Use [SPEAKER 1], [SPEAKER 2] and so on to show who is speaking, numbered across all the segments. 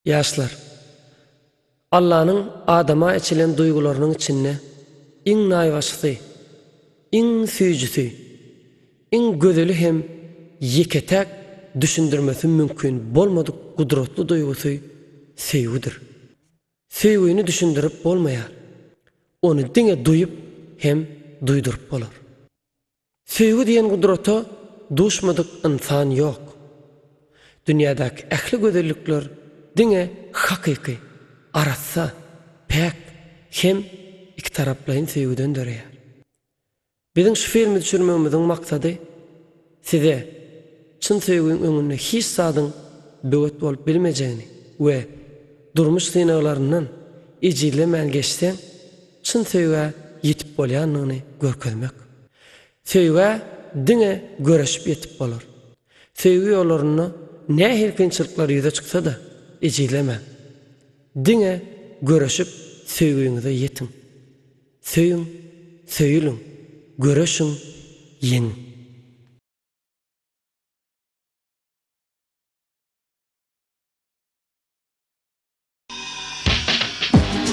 [SPEAKER 1] Ýaşlar! Allanyň adama eçilen duýgularynyň içinde iň naýbaşysy, iň süýjüsi, iň gözeli hem ýeke-täk düşündirmesi mümkin bolmadyk gudratly duýgusy söýgüdir. Söýgüni düşündirip bolmaýar. Ony diňe duýup hem duýduryp bolar. Söýgi diýen gudrata duşmadyk ynsan ýok. Dünýädäki ähli gözellikler diňe hakyky, arassa, päk hem ikitaraplaýyn söýgüden döreýär. Biziň şu filmi düşürmegimiziň maksady size çyn söýgiň öňünde hiç zadyň böwet bolup bilmejegini we durmuş synaglaryndan ejizlemän geçseň, çyn söýgä ýetip bolýandygyny görkezmek. Söýgä diňe göreşip ýetip bolar. Söýgi ýollarynda nähili kynçylyklar ýüze çyksa-da, ejizlemäň. Diňe göreşip söýgüňize ýetiň. Söýüň, söýüliň, göreşiň, ýeňiň.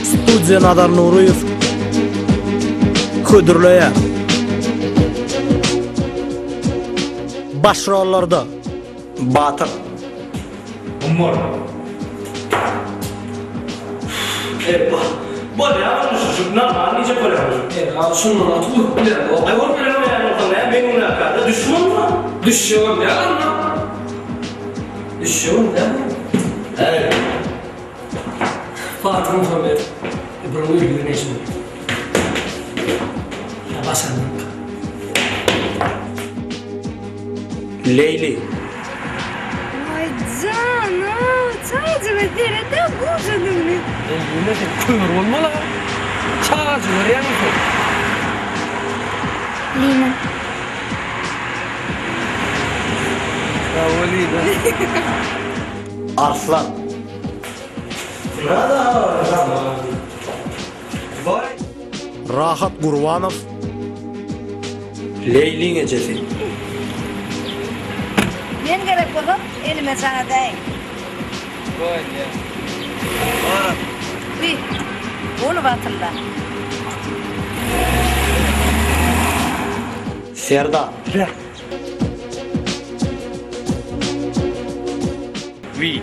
[SPEAKER 2] Studiýa Nazar Nuryýew hödürleýär. Baş rollarda Batyr.
[SPEAKER 3] Ummar. E, bolýar onda şu normal diýjek bolýar.
[SPEAKER 1] E, abi şundan artyk urup bilemok.
[SPEAKER 3] Aý bolup bilemeýän bolsaň näme men günäkär-dä düşme onda.
[SPEAKER 1] Düşjegem däl onda. Düşjegem däl.
[SPEAKER 3] Äý.
[SPEAKER 1] Batyr Muhammet bir öldüren eşini. Ýa başardyk.
[SPEAKER 2] Leýli.
[SPEAKER 4] Waý jan-a, çagajyga seret-ä gujanyny.
[SPEAKER 1] Eý ýene sen kömür bolmaly-a. Çagajygy görýäňmi sen?
[SPEAKER 4] Lina.
[SPEAKER 1] Bravo Lina.
[SPEAKER 2] Arslan. Rahat Gurbanow. Leýliň ejesi.
[SPEAKER 4] Men gerek bolsam elime jaň edäýiň.
[SPEAKER 1] Bolýa.
[SPEAKER 4] Wiý, bolup atylla.
[SPEAKER 2] Serdar.
[SPEAKER 5] Wiý,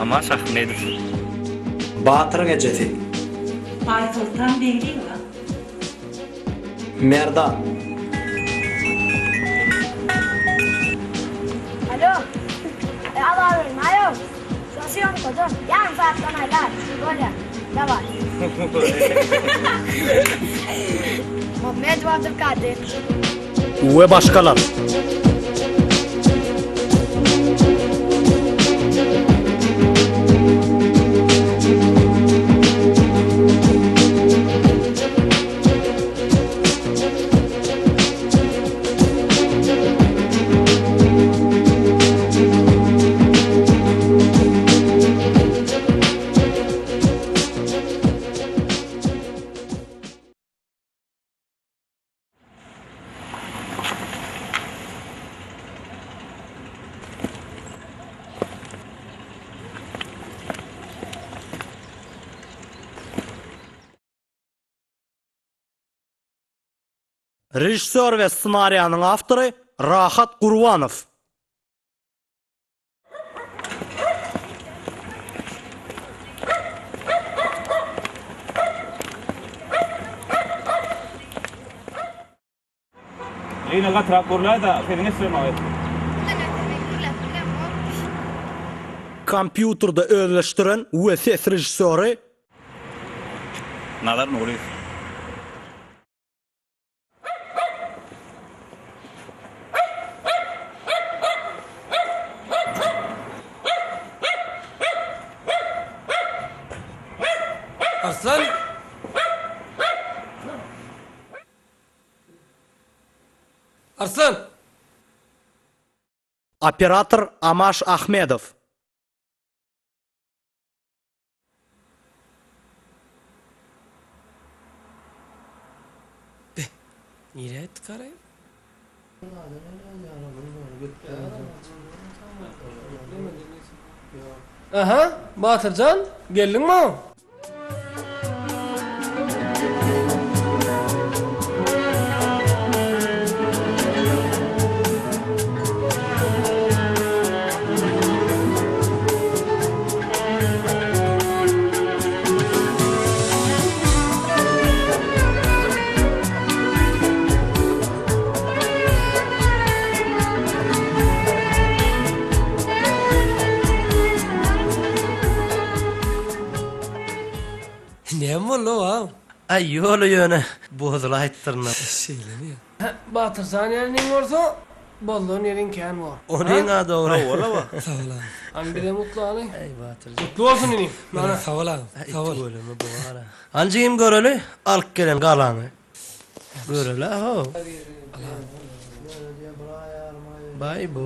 [SPEAKER 5] Amaş Ahmedow.
[SPEAKER 2] Batyryň ejesi.
[SPEAKER 6] Aýsoltan Begliýewa.
[SPEAKER 2] Merdan.
[SPEAKER 7] Alo. E, Abaly, maýo. Şo syýomkadan ýarym saatdan aýlar. Bolýar. Daway. Muhammedow Abdulkadyr.
[SPEAKER 2] We başgalar. Režissýor we ssenariýanyň awtory Rahat Gurbanow.
[SPEAKER 5] Lina gatyrak gürläý-da, sesiň eşidilenok.
[SPEAKER 2] Kompýuterde özleşdiren we ses režissýory.
[SPEAKER 5] Nazar Nuryýew.
[SPEAKER 1] Arslan! Arslan!
[SPEAKER 2] Operator Amaş Ahmedow.
[SPEAKER 1] Be, nirä gitdi Garaýew? Aha, Batyrjan, geldiňmi? Näme boldy ow?
[SPEAKER 3] Aý ýola ýöne bozulaýypdyryn.
[SPEAKER 1] Şeýlemi? Batyrjan ýaly bolsa bozulan ýeriň kän bor.
[SPEAKER 3] Onyň-a dogry.
[SPEAKER 1] Sag bol agam. Hany bizem gutlaly.
[SPEAKER 3] Aý Batyrjan.
[SPEAKER 1] Gutly bolsun inim. Mana.
[SPEAKER 3] Sag bol agam. Sag bol. Tüweleme bu ara. Hanjygym göreli alyp gelen galaňy. Göreli how. Baý bo.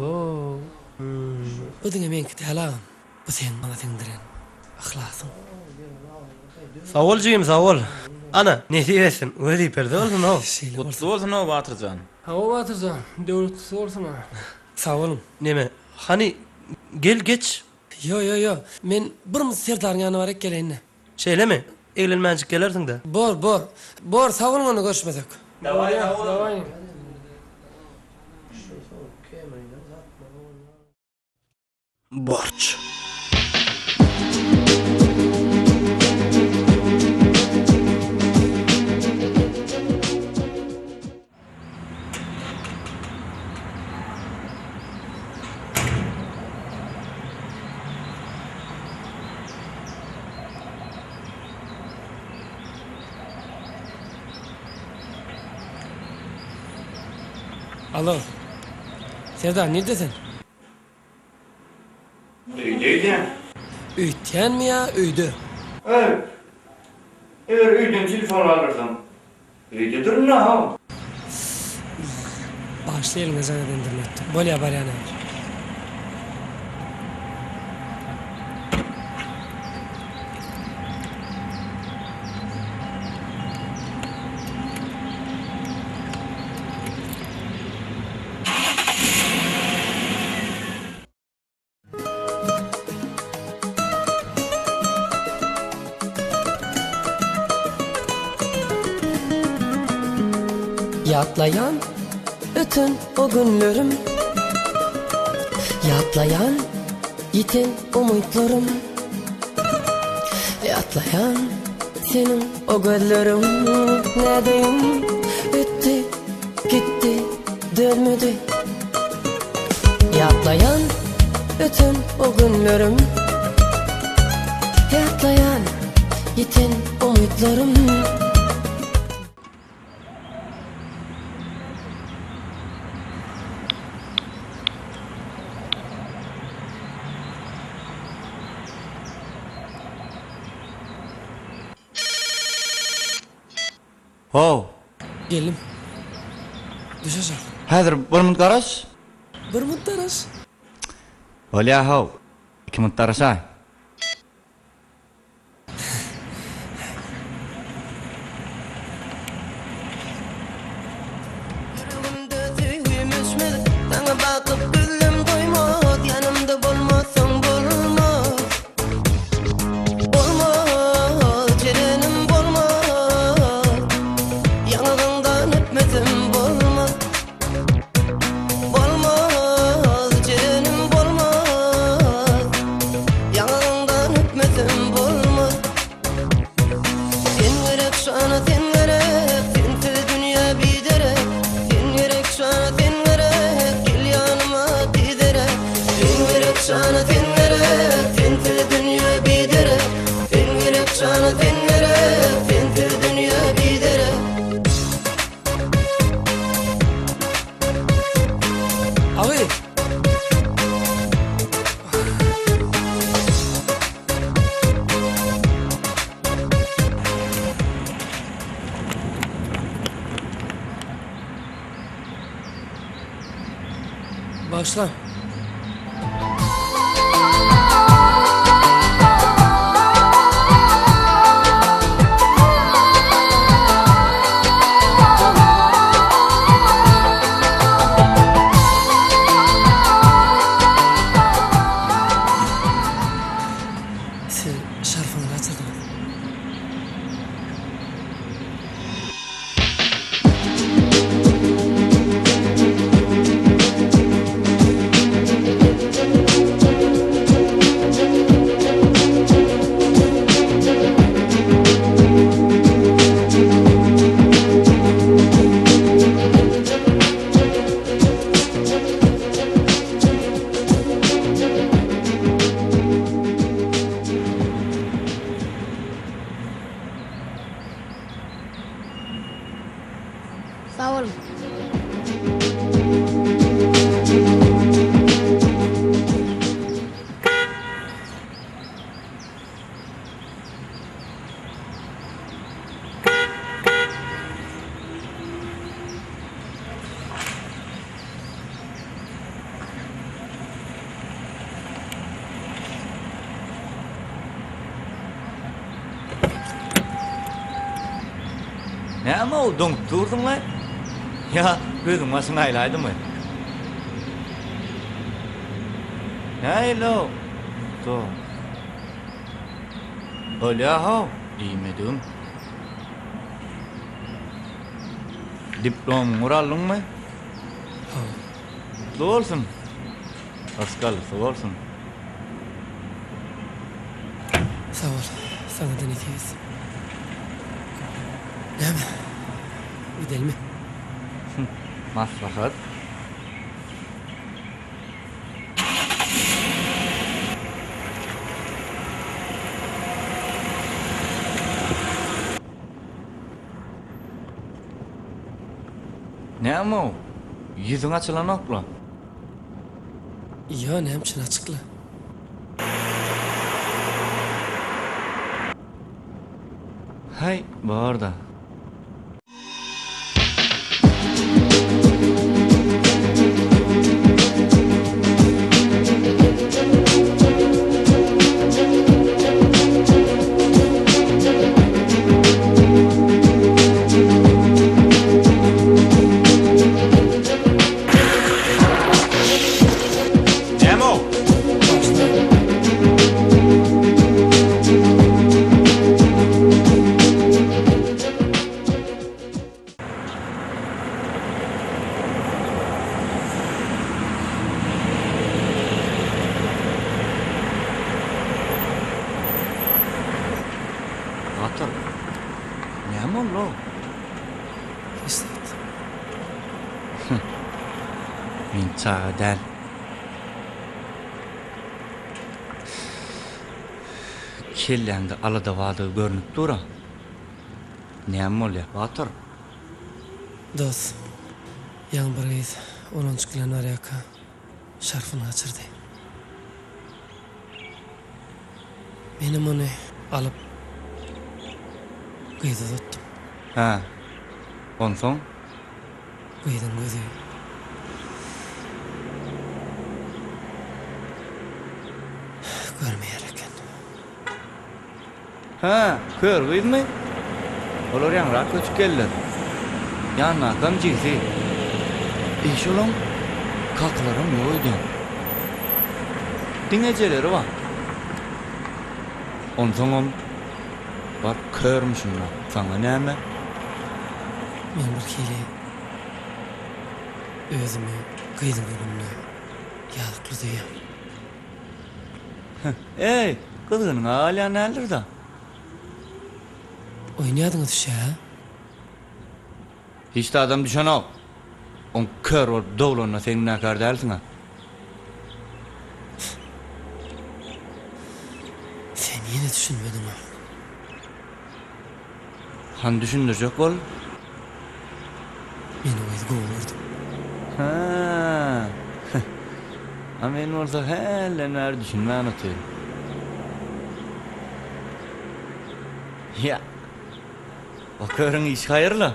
[SPEAKER 1] Bu diňe meňki däl agam. Bu seň maňa siňdiren yhlasyň.
[SPEAKER 3] Sag bol jigim sag bol. Ana nesip etsin wezipelde bolsun how.
[SPEAKER 1] Şeýle bolsun.
[SPEAKER 5] Gutly bolsun how Batyrjan.
[SPEAKER 1] Hawa Batyrjan döwletlisi bolsun ha. Sag boluň.
[SPEAKER 3] Neme hany gel geç.
[SPEAKER 1] Ýo ýo ýo men bir mut Serdaryň ýanyna baryp geleýin-de.
[SPEAKER 3] Şeýlemi? Eglenmänjik gelersiň-dä.
[SPEAKER 1] Bor bor. Bor sag boluň onda görüşmesek. Dawaý dawaý.
[SPEAKER 2] Borç.
[SPEAKER 1] Alo. Serdar nirde sen?
[SPEAKER 8] Öýde öýdýän.
[SPEAKER 1] Öýtýänmi ýa öýde?
[SPEAKER 8] Öý. Eger öýden telefon galdyrsaň, öýdedirün-dä how.
[SPEAKER 1] Bagyşla eliňe jaň edendirin öýtdüm. Bolýa barýan häzir.
[SPEAKER 9] Ýatlaýan öten o günlerim Ýatlaýan ýiten umytlarym Ýatlaýan seniň o gözleriň Nädeýin ötdi gitdi dönmedi Ýatlaýan öten o günlerim Ýatlaýan ýiten umytlarym.
[SPEAKER 8] How.
[SPEAKER 1] Geldim. Düş aşak.
[SPEAKER 8] Häzir bir munt garaş.
[SPEAKER 1] Bir munt garaş.
[SPEAKER 8] Bolýa how. Iki munt garaşaý.
[SPEAKER 9] Ýüregimde söýgim öçmez, Saňa bakyp gözlem doýmaz, Ýanymda bolmasaň bolmaz. Bolmaz, jerenim bolmaz, Ýaňagyňdan öpmesem bolmaz. Bolmaz, jerenim bolmaz, Ýaňagyňdan öpmesem bolmaz. Sen gerek şana sen gerek Sensiz dünýä biderek Sen gerek şana sen gerek Gel ýanyma tizerek Sen gerek şana sen gerek Sensiz dünýä biderek Sen gerek şana sen gerek Sensiz dünýä biderek.
[SPEAKER 1] Agy! Bagyşla.
[SPEAKER 8] Näme-ow, doňup dursuň-laý? Ýa gözüň başyňa aýlaýdymy? Nähili-ow? Dost. Bolýa-how, diýmedigim. Diplomyňy bir aldyňmy?
[SPEAKER 1] Hawa.
[SPEAKER 8] Gutly bolsun. Rysgallysy bolsun.
[SPEAKER 1] Sag bol. Saňa-da nesip etsin. Näme? Gidelimi?
[SPEAKER 8] Maslahat. Näme-ow? Ýüzüň açylanok-la.
[SPEAKER 1] Ýo, näme üçin açykla?
[SPEAKER 8] Haý, bor-da.
[SPEAKER 5] Näme-ow?
[SPEAKER 8] Batyr, näme boldy-ow?
[SPEAKER 1] Hiç zat.
[SPEAKER 8] Men çaga däl. Kelläňde alada bardygy görnüp dur-a. Näme bolýar, Batyr?
[SPEAKER 1] Dos, ýaňy bir gyz oglanjyk bilen barýarka şarfyny gaçyrdy. Menem ony alyp gyza uzatdym.
[SPEAKER 8] Hä, onsoň?
[SPEAKER 1] Gyzyň gözi görmeýär eken.
[SPEAKER 8] Hä, kör gyzmy? Olar ýaňrak göçüp geldiler. Ýanyndakam jigsi. Eý, şolaň kakalaram ýok öýdýän. Diňe ejeleri bar. Onsoňam bar körmüşin-dä, saňa näme?
[SPEAKER 1] Men birhili özümi gyzyň öňünde ýazykly duýýan.
[SPEAKER 8] Eý, gyzgynyňa galýan däldir-dä?
[SPEAKER 1] Oýun ýadyňa düşýä-hä?
[SPEAKER 8] Hiç zadam düşenok. Oň kör bolup doglanyna sen günäkär dälsiň-ä.
[SPEAKER 1] Sen ýene düşünmediň-ä.
[SPEAKER 8] Hany düşündirjek bol.
[SPEAKER 1] Men o gyzy gowy gördüm.
[SPEAKER 8] Hä. A men bolsa hälden bäri düşünmän otyryn. Ýa. O körüň işi haýyrla.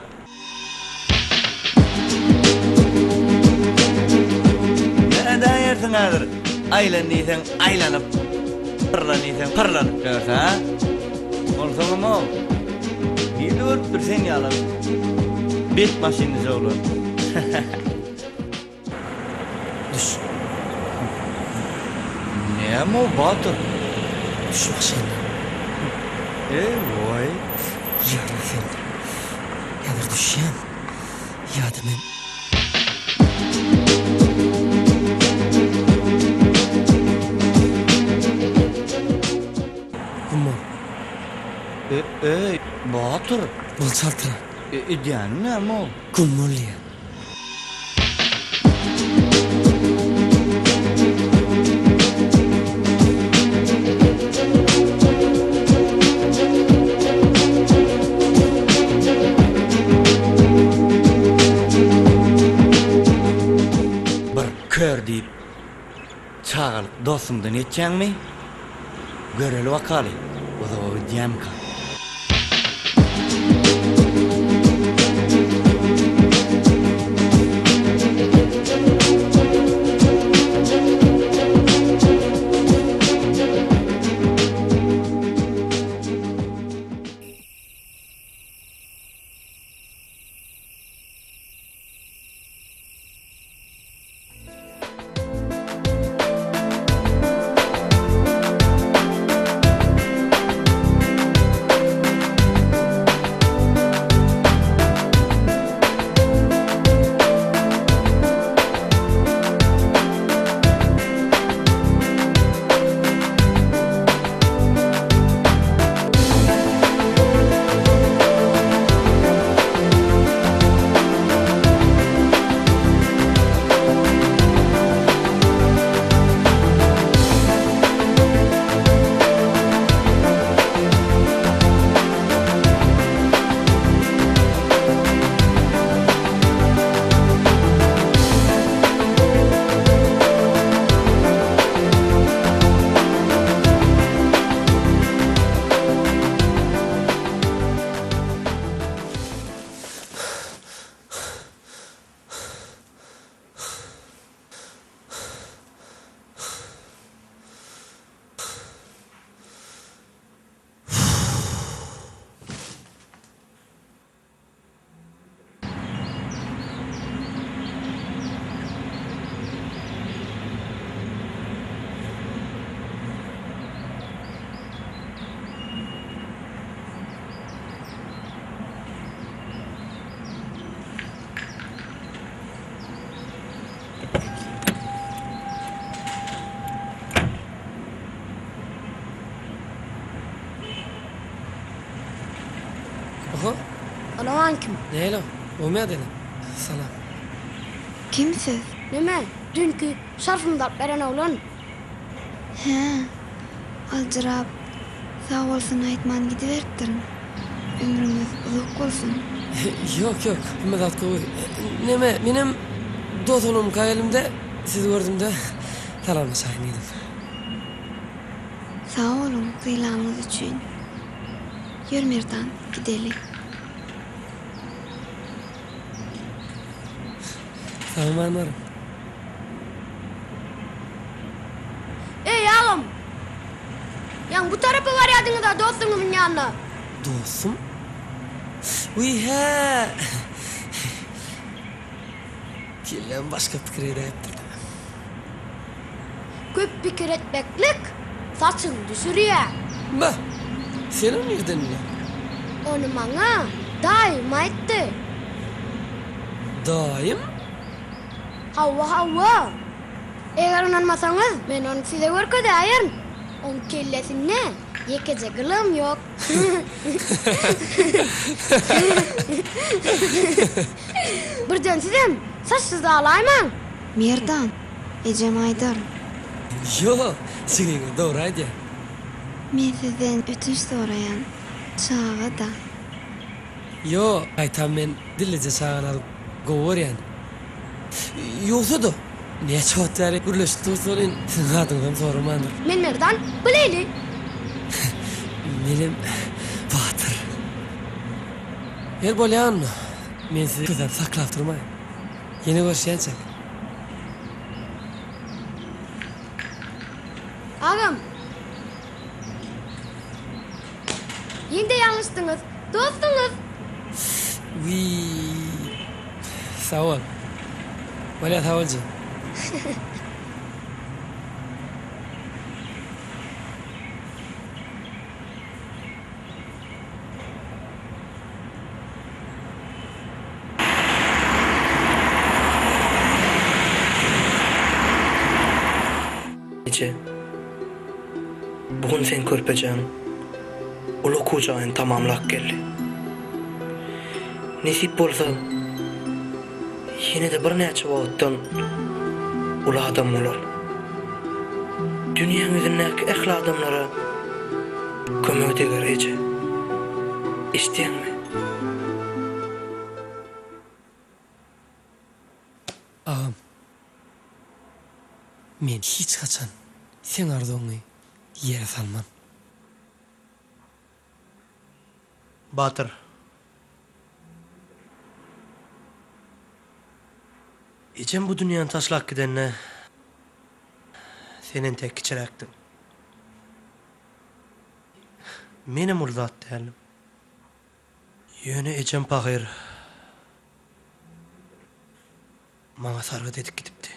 [SPEAKER 8] Nädäýersiň häzir? Aýlan diýseň aýlanyp, pyrlan diýseň pyrlanyp ýörse, hä? Onsoňam-ow, nirde görüpdir sen ýalam bet maşynlyja oglan.
[SPEAKER 1] Düş.
[SPEAKER 8] Näme-ow, batyr?
[SPEAKER 1] Düş maşyndan.
[SPEAKER 8] Eý-woý.
[SPEAKER 1] Ýarla sen. Häzir düşýän. Ýa-da men. Güm bol.
[SPEAKER 8] E-eý, batyr.
[SPEAKER 1] Bol çaltrak.
[SPEAKER 8] Edýäniň näme-ow?
[SPEAKER 1] Güm bol diýýän.
[SPEAKER 8] Bir kör diýip, çagalyk dostuňdan geçýäňmi? Göreli bakaly, uzaga gidýämika?
[SPEAKER 1] Oho.
[SPEAKER 7] Alaman kim?
[SPEAKER 1] Näle? Gowmy ýagdaýlar? Salam.
[SPEAKER 10] Kim siz?
[SPEAKER 7] Neme, düýnki şarfymyzy alyp beren oglan.
[SPEAKER 10] Hä, aljyrap, sag bolsun aýtman gidiberipdirin. Ömrüňiz uzak bolsun.
[SPEAKER 1] Ýok, ýok, hemme zat gowy. Neme, menem dos bolanymka gelimde, sizi gördüm-de, salamlaşaýyn diýdim.
[SPEAKER 10] Sag boluň sylanyňyz üçin. Ýör Merdan, gideli.
[SPEAKER 1] Sag man baryň.
[SPEAKER 7] Eý, agam! Ýaňy bu tarapa barýardyňyz-a dostuňyzyň ýanyna.
[SPEAKER 1] Dostum? Wiý, hä! Kelläm başga pikir edäýipdir-dä.
[SPEAKER 7] Köp pikir etmeklik saçyňy düşürýär.
[SPEAKER 1] Bah! Sen ony nirden bilýäň?
[SPEAKER 7] Ony maňa daýym aýtdy.
[SPEAKER 1] Daýym?
[SPEAKER 7] Hawa, hawa. Eger ynanmasaňyz, men ony size görkezäýerin. Oň kellesinde ýekeje gylam ýok. Birden sizem saçsyz galaýmaň.
[SPEAKER 10] Merdan, ejem aýdar.
[SPEAKER 1] Ýok, jigiňiz dogry aýdýar.
[SPEAKER 10] Men sizden ötünç soraýan, çaga-da.
[SPEAKER 1] Ýok, gaýtam men dillije çagalary gowy görýän. Ýogsa-da, näçe wagt bäri gürleşip durus welin, siziň adyňyzam soramandyr.
[SPEAKER 7] Men Merdan, bu Leýli.
[SPEAKER 1] Menem Batyr. Ýer bolýa onda, men sizi kösäp saklap durmaýyn. Ýene görüşýänçäk.
[SPEAKER 7] Agam. Ýene-de ýalňyşdyňyz, dostuňyz.
[SPEAKER 1] Wiý. Sag bol. Bolýa sag bol jigim.
[SPEAKER 11] Eje, bu gün seň körpejäň uly okuw jaýyny tamamlap geldi. Nesip bolsa, ýene-de birnäçe wagtdan uly adam bolar. Dünýäň ýüzündäki ähli adamlara kömegi deger, eje. Eşidýäňmi?
[SPEAKER 1] Agam. Men hiç haçan seň arzuwyňy ýere salman.
[SPEAKER 11] Batyr. Ejem bu dünýäni taşlap gidende sen entek kiçiräkdiň. Menem uly zat däldim. Ýöne ejem pahyr maňa sargyt edip gidipdi.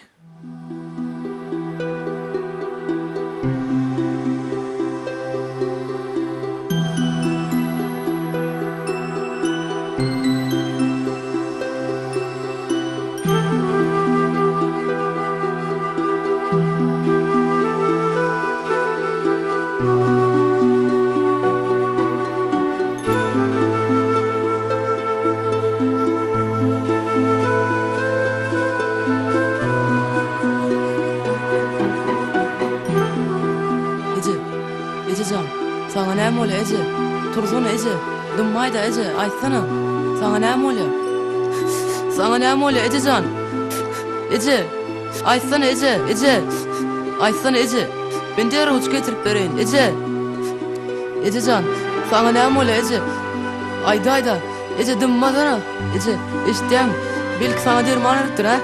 [SPEAKER 12] Eje, eje jan, saňa näme bolýa, eje? Tursana, eje, dymmaý-da, eje, aýtsana, saňa näme bolýa? Saňa näme bolýa, eje jan? Eje, aýtsana, eje, eje, aýtsana, eje, men derrew uçup getirip bereýin, eje! Eje jan, saňa näme bolýa, eje? Aýdaý-da, eje, dymmasana, eje, eşitýäňmi? Belki saňa derman gerekdir, hä?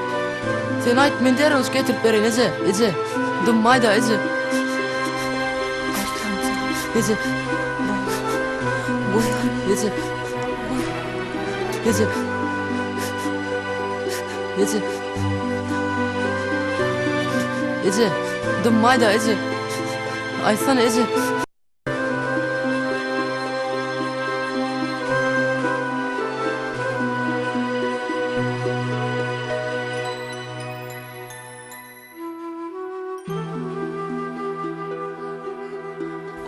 [SPEAKER 12] Sen aýt, men derrew uçup getirip bereýin, eje, eje, dymmaý-da, eje. Eje. Eje. Eje. Eje. Eje, dymmaý-da, eje. Aýtsana, eje.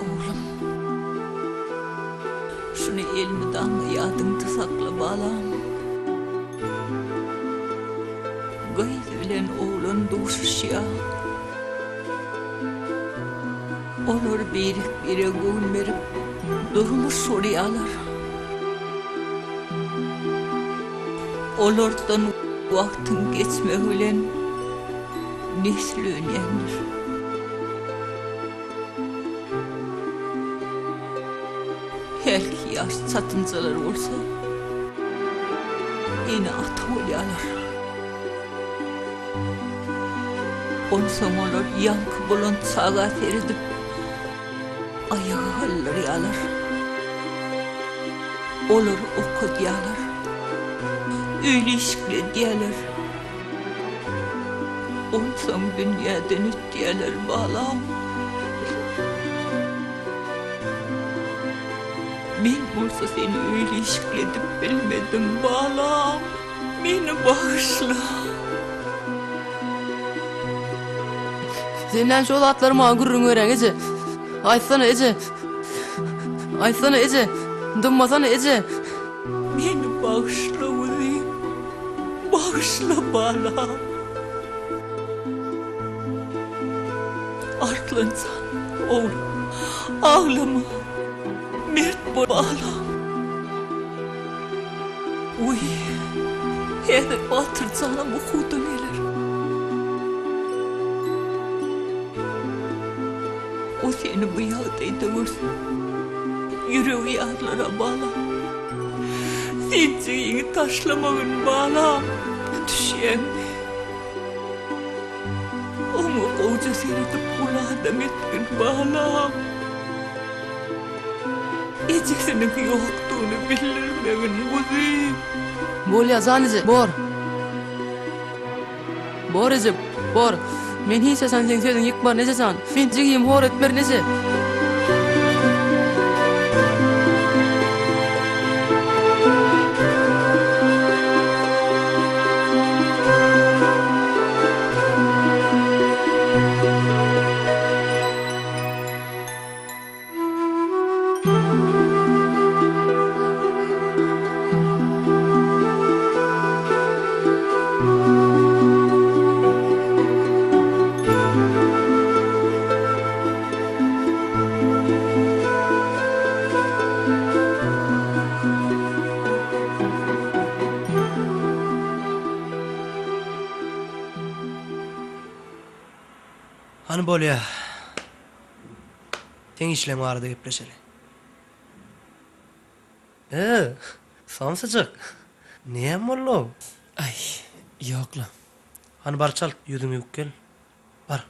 [SPEAKER 6] Oglum. Şony elmydama ýadyňda sakla, balam. Gyz bilen oglan duşuşýar. Olar birek-birege göwün berip, durmuş gurýarlar. Olardan wagtyň geçmegi bilen nesil önýändir. Hälki ýaş çatynjalar bolsa ene-ata bolýarlar. Onsoň olar ýaňky bolan çaga seredip, aýaga galdyrýarlar. Olary okadýarlar. Öýli-işikli edýärler. Onsoň dünýäden ötýärler, balam. Men bolsa seni öýli-işikli edip bilmedim, balam. Meni bagyşla.
[SPEAKER 12] Sen näme şol zatlary maňa gürrüň berýäň, eje? Aýtsana, eje. Aýtsana, eje. Dymmasana, eje.
[SPEAKER 6] Meni bagyşla, guzym. Bagyşla, balam. Arslan jan, oglum, aglama. Mert bol, balam. Wiý, häzir Batyr janam ukudan geler. O seni bu ýagdaýda görse, ýüregi ýarylar-a, balam. Sen jigiňi taşlamagyn, balam, düşýäňmi? Oňa gowja seredip uly adam etgin, balam. Ejesiniň ýokdugyny bildirmegin, guzym.
[SPEAKER 12] Bolýa, jan eje, bor. Bor eje, bor. Men hiç haçan seň sözüňi ýykmaryn, eje jan. Men jigimi hor etmerin, eje.
[SPEAKER 3] Hany bolýa. Seň işleň barada gepleşeli. Ee, samsyjyk. Näme boldy-ow?
[SPEAKER 1] Aý, ýok-la.
[SPEAKER 3] Hany bar çalt ýüzüňi ýuwup gel. Bar.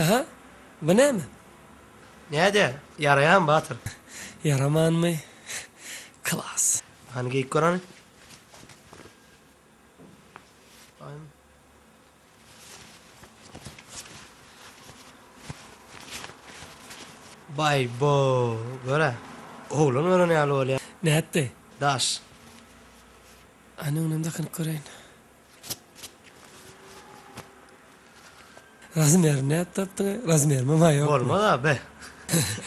[SPEAKER 1] Aha, bu näme?
[SPEAKER 3] Nädýä? Ýaraýamy batyr?
[SPEAKER 1] Ýaramanmy? Klas.
[SPEAKER 3] Hany geýip gör hany. Baý bo, gör-ä. Oglan gören ýaly bolýa.
[SPEAKER 1] Nätdi?
[SPEAKER 3] Daş.
[SPEAKER 1] Hany öňünem dakynyp göreýin. Razmerini nädip tapdyň-aý? Razmerimem-ä ýokmy?
[SPEAKER 3] Bolmaz-a, be.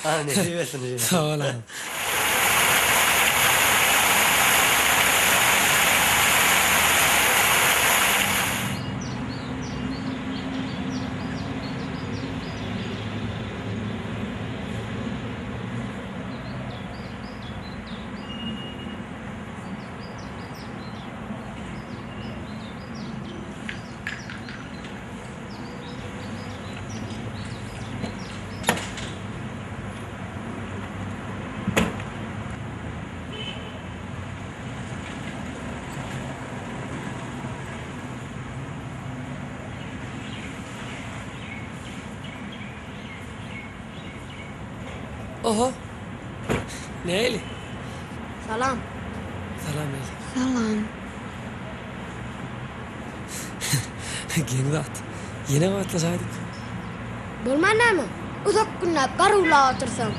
[SPEAKER 3] Hany nesip etsin.
[SPEAKER 1] Sag bol agam. Oho. Nähili?
[SPEAKER 7] Salam.
[SPEAKER 1] Salam Leýli.
[SPEAKER 10] Salam.
[SPEAKER 1] Geň zat. Ýene gabatlaşaýdyk.
[SPEAKER 7] Bolman näme? Uzak günläp garawullap otursaň.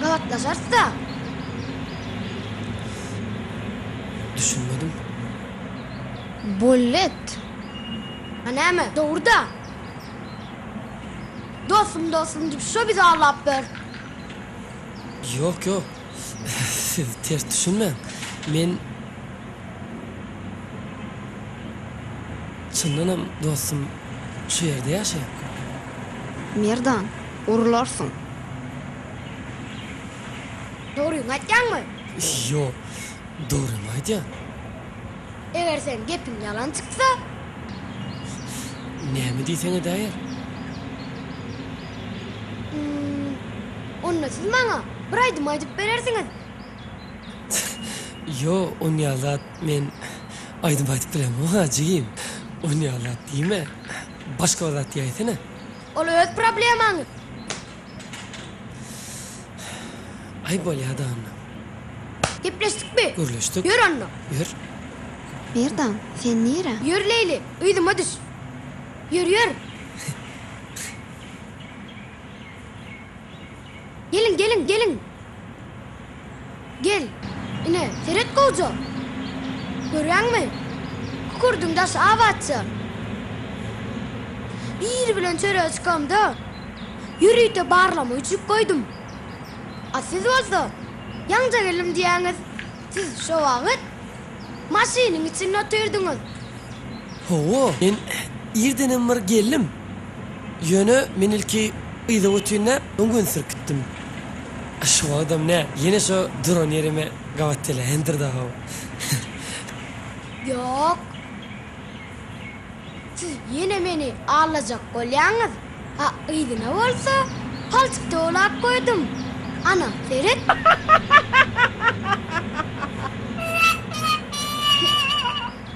[SPEAKER 7] Gabatlaşarys-da.
[SPEAKER 1] Düşünmedim.
[SPEAKER 10] Bollet.
[SPEAKER 7] A näme, dogry-da. Dostum dostum diýip şo bizi aldap ber.
[SPEAKER 1] Ýok ýok. Siz ters düşünmäň. Men çyndanam dostum şu ýerde ýaşaýar.
[SPEAKER 10] Merdan, urlarsyň.
[SPEAKER 7] Dogryňy aýtýaňmy?
[SPEAKER 1] Ýok, dogrymy aýdýan.
[SPEAKER 7] Eger seň gepiň ýalan çyksa?
[SPEAKER 1] Näme diýseň edäýer.
[SPEAKER 7] Hum, onda siz maňa bir aýdym aýdyp berersiňiz.
[SPEAKER 1] Ýo, onýaly zat men aýdym aýdyp bilemok-a, jigim. Onýaly zat diýme. Başga bir zat diýäýsene.
[SPEAKER 7] Ol öz problemaňyz.
[SPEAKER 1] Aý bolýa-da onda.
[SPEAKER 7] Gepleşdikmi?
[SPEAKER 1] Gürleşdik.
[SPEAKER 7] Ýör onda.
[SPEAKER 1] Ýör.
[SPEAKER 10] Merdan, sen nirä?
[SPEAKER 7] Ýör Leýli, yzyma düş. Ýör, ýör. Geliň, geliň, geliň. Gel, ine, seret gowja. Görýäňmi? Kükürdiň daşy abatja. Biri bilen çörege çykamda, ýörite barlama üçin goýdum. A siz bolsa, ýaňja geldim diýýäňiz. Siz şo wagt maşynyň içinde otyrdyňyz.
[SPEAKER 1] Hawa, men irdenem bir geldim. Ýöne men ilki yza götündäp, öň göni sürüp gitdim. Şu wagtam nä, ýene şo duran ýerime gabat geläýendir-dä how.
[SPEAKER 7] Ýok. Siz ýene meni aldajak bolýaňyz. A yzyna bolsa palçyk dolap goýdum. Ana, seret.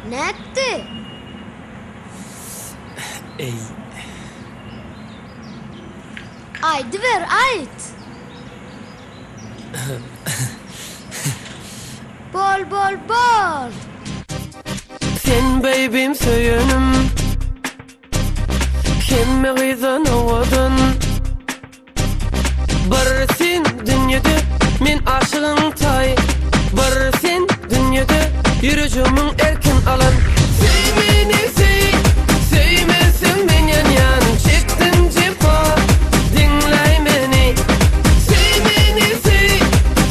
[SPEAKER 7] Nätdi?
[SPEAKER 1] Eý.
[SPEAKER 7] Aýdyber, aýt! Bol, bol, bol!
[SPEAKER 9] Sen baby'm söýenim Hemme gyzdan owadan Bir sen dünýede men aşygyň taý Bir sen dünýede ýürejimiň erkin alan Söý meni söý söýmeseň men ýanýan Çekdim jepa diňläý meni Söý meni söý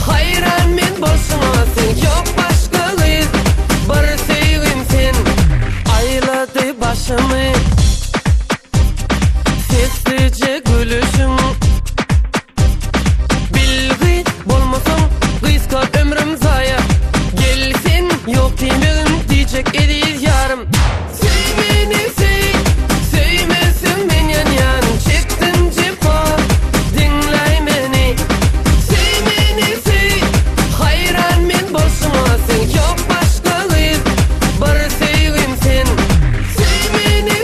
[SPEAKER 9] haýran men bolşuňa sen Ýok başga gyz bir söýgim sen Aýlady başymy Sessizje gülüşiň Bilgi bolmasaň gysga ömrüm zaýa Gel sen ýok diýmegin diýjek eziz ýarym Söý meni söý söýmeseň men ýanýan Çekdim jepa diňläý meni Söý meni söý haýran men bolşuňa sen Ýok başga gyz bir söýgim sen Söý meni.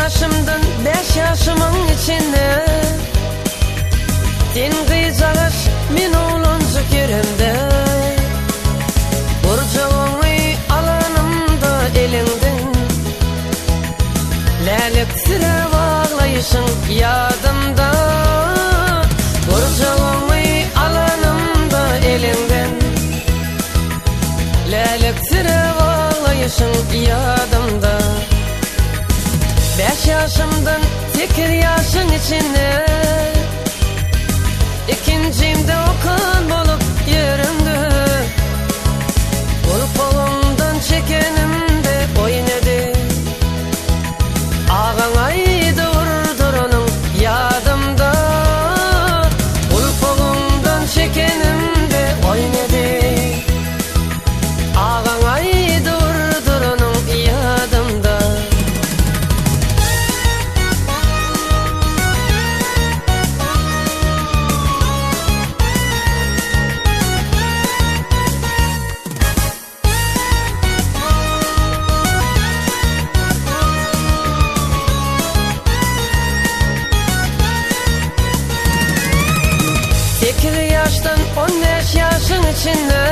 [SPEAKER 9] ýaşymdan bäş ýaşymyň içinde Sen gyzjagaş, men oglanjyk ýöremde Gurjagyňy alanymda eliňden Läleksiräp aglaýşyň ýadymda Gurjagyňy alanymda eliňden Läleksiräp aglaýşyň ýadymda Bäş ýaşymdan sekiz ýaşyň içinde Ikinjimde okan bolup ýöremde Gulpagyňdan çekenimde oýnady Agaň aýdyp urduranyň ýadymda Gulpagyňdan çekenimde oýnady Agaň aýdyp urduranyň ýadymda. Sekiz ýaşdan 15 ýaşyň içinde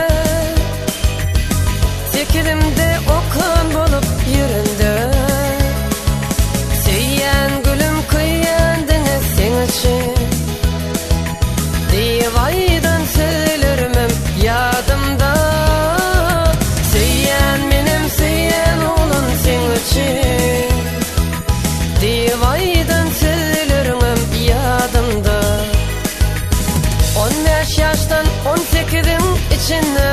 [SPEAKER 9] Sekizimde okan bolup ýöremde Söýýän gülüm köýýän diňe seň üçin Diýip aýdan sözlerimem ýadymda Söýýän menem söýýän oglan seň üçin Diýip aýdan sözleriňem ýadymda 15 ýaşdan 18-iň içinde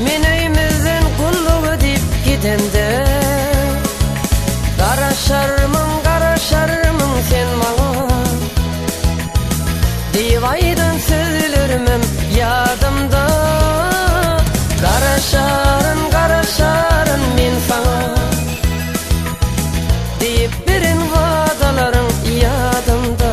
[SPEAKER 9] Men öýmüzden gulluga diýip gidemde Garaşarmyň, garaşarmyň sen maňa Diýip aýdan sözlerimem ýadymda Garaşaryn, garaşaryn men saňa Diýip beren wadalaryň ýadymda.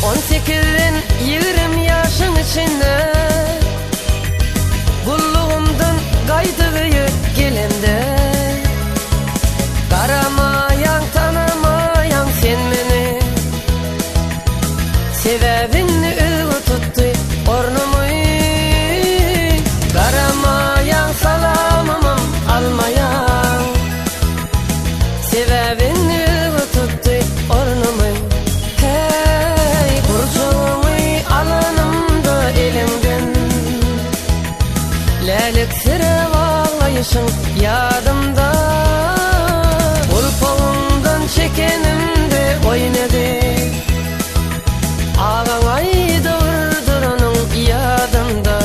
[SPEAKER 9] On sekizden 20 ýaşyň içinde Gullugymdan gaýdyp öýe gelemde Garamaýaň, tanamaýaň sen meni Sebäbini özge tutdy ornumy Garamaýaň, salamymam almaýaň Sebäbini özge tutdy ornumy Heý, gurjagyňy alanymda eliňden Läliksiräp aglaýşyň ýadymda Gulpagyňdan çekenimde oýnady Agaň aýdyp urduranyň ýadymda.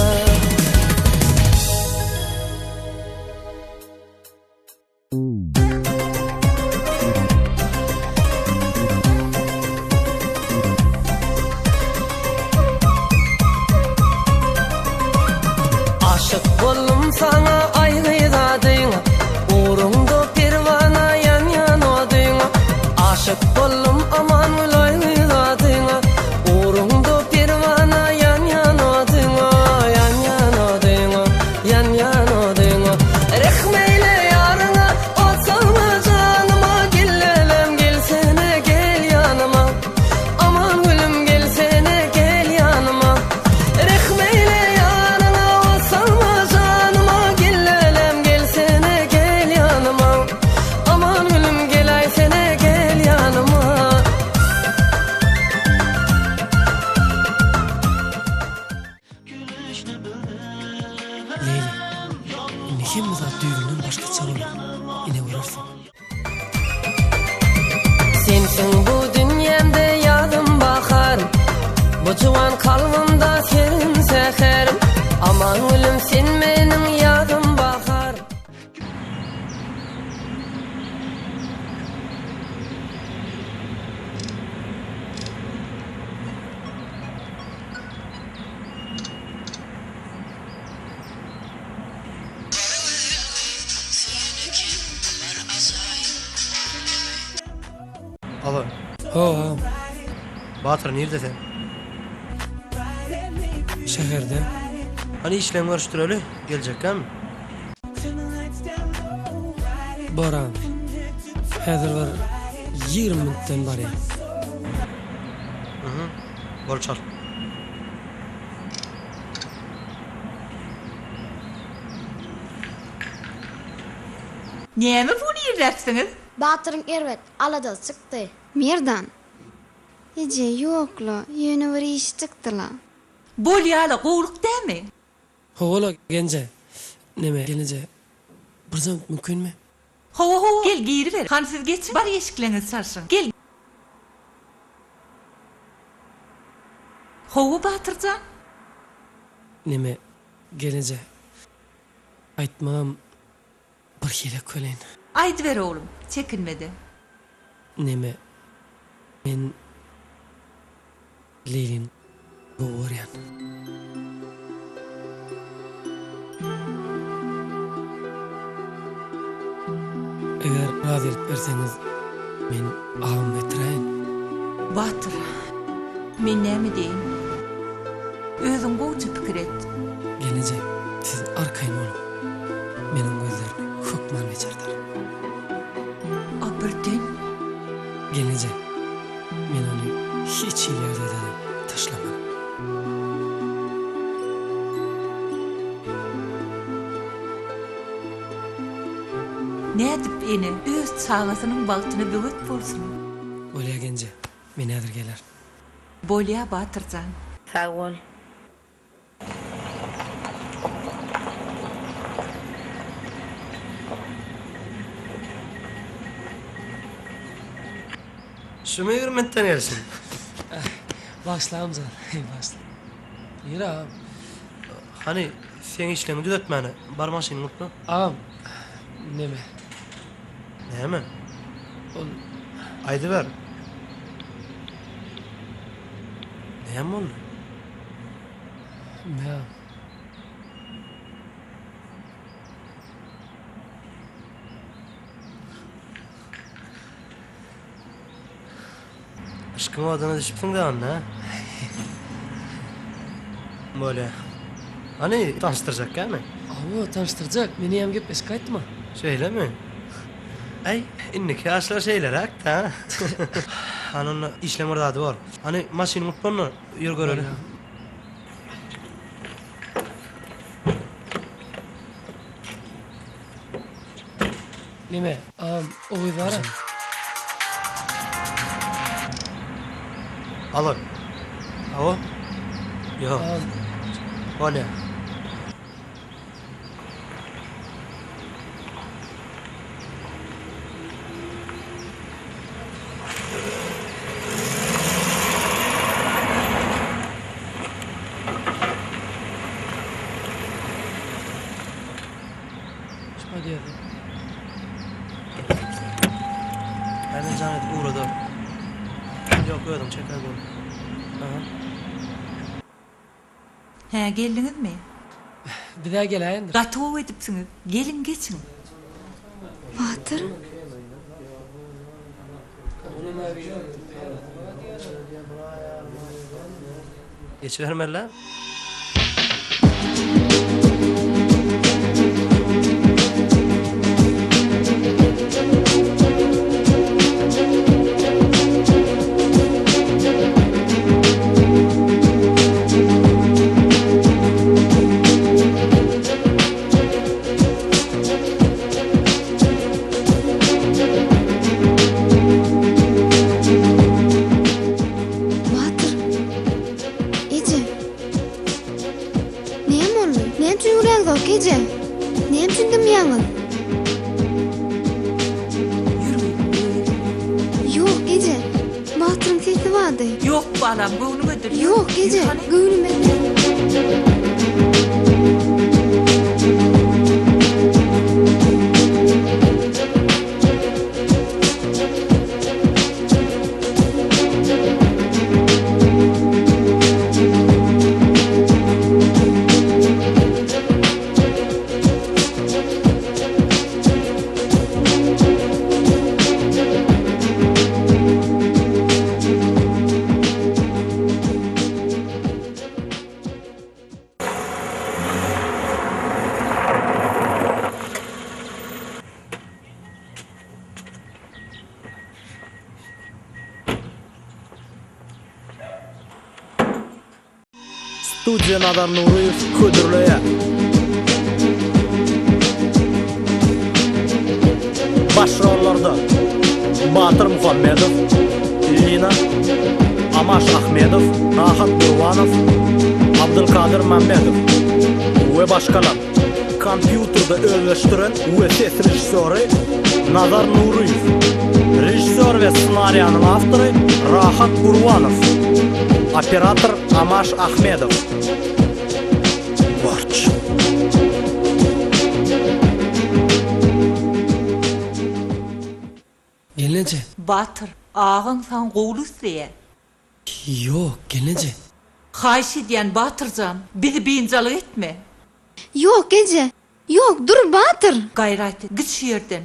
[SPEAKER 9] Aşyk boldum saňa aý gyz adyňa Ugruňda perwana ýanýan oduňa Aşyk boldum Amangül aý gyz adyňa Ugruňda perwana ýanýan oduňa Ýanýan oduňa Ýanýan oduňa Rehm eýle ýaryňa Ot salma janyma Gel lälem gelsene gel ýanyma Aman gülüm gelsene gel ýanyma Rehm eýle ýaryňa Ot salma janyma Gel lälem gelsene gel ýanyma Aman gülüm geläýsene gel ýanyma.
[SPEAKER 1] Leýli, indi hemme zat düýbünden başgaça bolar. Ine görersiň.
[SPEAKER 9] Sensiň bu dünýämde ýazym baharym Bu juwan kalbymda serin säherim Aman gülüm sen meniň ýazym baharym.
[SPEAKER 1] Hawa agam.
[SPEAKER 3] Batyr nirde sen?
[SPEAKER 1] Şäherde.
[SPEAKER 3] Hany işleňi görüşdireli, geljekkämi?
[SPEAKER 1] Bor agam. Häzir bir 20 minutdan barýan.
[SPEAKER 3] Mhm. Bol çal.
[SPEAKER 6] Näme bu nirläpsiňiz?
[SPEAKER 7] Batyryň erbet aladasy çykdy.
[SPEAKER 10] Merdan. Eje, ýok-la, ýöne bir iş çykdy-la.
[SPEAKER 6] Bolýa-la, gowulyk dämi?
[SPEAKER 1] Hawa-la, genje. Neme, gelneje, bir zat mümkinmi?
[SPEAKER 6] Hawa, hawa, gel, giriber. Hany siz geçiň, bar eşikleňizi çalşyň. Gel. Hawa, Batyr jan.
[SPEAKER 1] Neme, gelneje, aýtmagam birhili welin.
[SPEAKER 6] Aýdyber, oglum, çekinme-de.
[SPEAKER 1] Neme, men Leýlini gowy görýän. Eger razylyk berseňiz, men agamy getiräýin.
[SPEAKER 6] Batyr, men näme diýeýin? Özüň gowja pikir et.
[SPEAKER 1] Gelneje, siz arkaýyn boluň. Men oň gözlerini hökman bejerderin.
[SPEAKER 6] A birden?
[SPEAKER 1] Gelneje, men ony hiç hili ýagdaýda-da taşlaman.
[SPEAKER 6] Nädip ene öz çagasynyň bagtyna böwet bolsun?
[SPEAKER 1] Bolýa Genje, men häzir gelerin.
[SPEAKER 6] Bolýa Batyr jan.
[SPEAKER 4] Sag bol.
[SPEAKER 3] Şumy ýigrimentden gelsin.
[SPEAKER 1] Bagyşla agam jan, bagyşla. Nire agam?
[SPEAKER 3] Hany, seň işleňi düzetmäne, bar maşynyňy gutla.
[SPEAKER 1] Agam, neme?
[SPEAKER 3] Näme?
[SPEAKER 1] Ol.
[SPEAKER 3] Aýdyber. Näme boldy?
[SPEAKER 1] Näme?
[SPEAKER 3] Yşkyň oduna düşüpsiň de onda, hä? Bolýa. Hany, tanyşdyrjak dälmi?
[SPEAKER 1] Hawa, tanyşdyrjak. Meniňem gepleşik aýtma.
[SPEAKER 3] Şeýlemi? Äý, indiki ýaşlar şeýleräk-dä. Hany onda işleň bir zady bor. Hany, maşynyň gutla onda, ýör göreli.
[SPEAKER 1] Neme, agam, o gyz bar-a.
[SPEAKER 3] Alo. Hawa. Ýok. Bolýa.
[SPEAKER 1] Şu podýezde.
[SPEAKER 3] Hemen jaň edip ugradar. Ýok, özüň çeker bol. Aha.
[SPEAKER 6] Hä, geldiňizmi?
[SPEAKER 1] Biz-ä geläýendir.
[SPEAKER 6] Gaty gowy edipsiňiz. Geliň, geçiň.
[SPEAKER 10] Batyr.
[SPEAKER 3] Geçibermeli-dä.
[SPEAKER 10] Batyr. Eje. Näme boldy? Näme üçin gülýäňiz, eje? Näme üçin dymýaňyz? Ýok, eje. Batyryň sesi bardy.
[SPEAKER 6] Ýok, balam, göwnüňe dür.
[SPEAKER 10] Ýok, eje, göwnüme däl.
[SPEAKER 2] Studiýa Nazar Nuryýew hödürleýär. Baş rollarda Batyr Muhammedow, Lina, Amaş Ahmedow, Rahat Gurbanow, Abdylkadyr Mämmedow we başgalar. Kompýuterde özleşdiren we ses režissýory Nazar Nuryýew. Režissýor we ssenariýanyň awtory Rahat Gurbanow. Operator Amaş Ahmedow. Borç.
[SPEAKER 1] Gelneje.
[SPEAKER 6] Batyr, agaň saňa gowulyk isleýär.
[SPEAKER 1] Ýok, gelneje.
[SPEAKER 6] Haýyş edýän, Batyr jan, bizi biynjalyk etme.
[SPEAKER 10] Ýok, eje. Ýok, dur, Batyr!
[SPEAKER 6] Gaýrat et, git şu ýerden.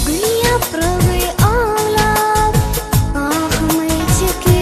[SPEAKER 13] Gül ýapragy aglap, ahymy çekýär.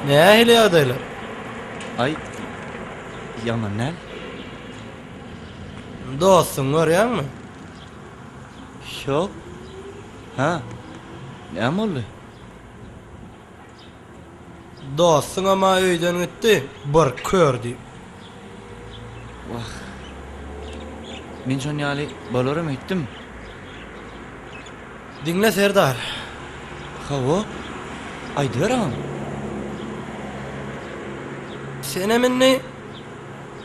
[SPEAKER 3] Nähili ýagdaýlar?
[SPEAKER 8] Aý, ýaman däl.
[SPEAKER 3] Dostuňy görýäňmi?
[SPEAKER 8] Ýok. Hä? Näme boldy?
[SPEAKER 3] Dostuňam-a öýden gitdi, bir kör diýip.
[SPEAKER 8] Wah. Men şon ýaly bolaram öýtdüm.
[SPEAKER 3] Diňle Serdar.
[SPEAKER 8] Hawa, aýdyber agam.
[SPEAKER 3] Senem indi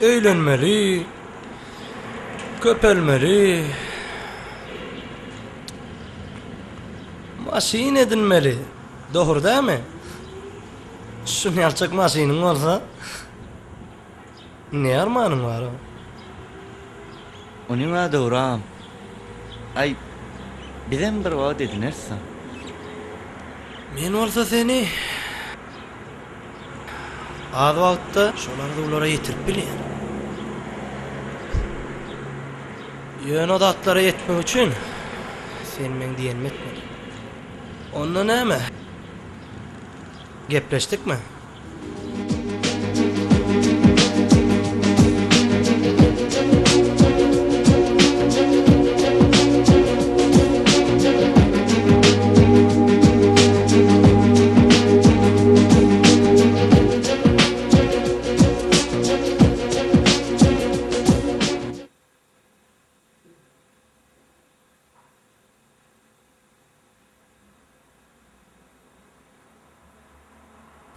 [SPEAKER 3] öýlenmeli, köpelmeli, maşyn edinmeli. Dogry dälmi? Şunýalçak maşynyň bolsa, ne armanyň bar?
[SPEAKER 8] Onyň-a dogry agam. Aý, bizem bir wagt edineris-a.
[SPEAKER 3] Men bolsa seni az wagtda şol arzuwlara ýetirip bilýän. Ýöne o zatlara ýetmek üçin sen meň diýenimi etmeli. Onda näme? Gepleşdikmi?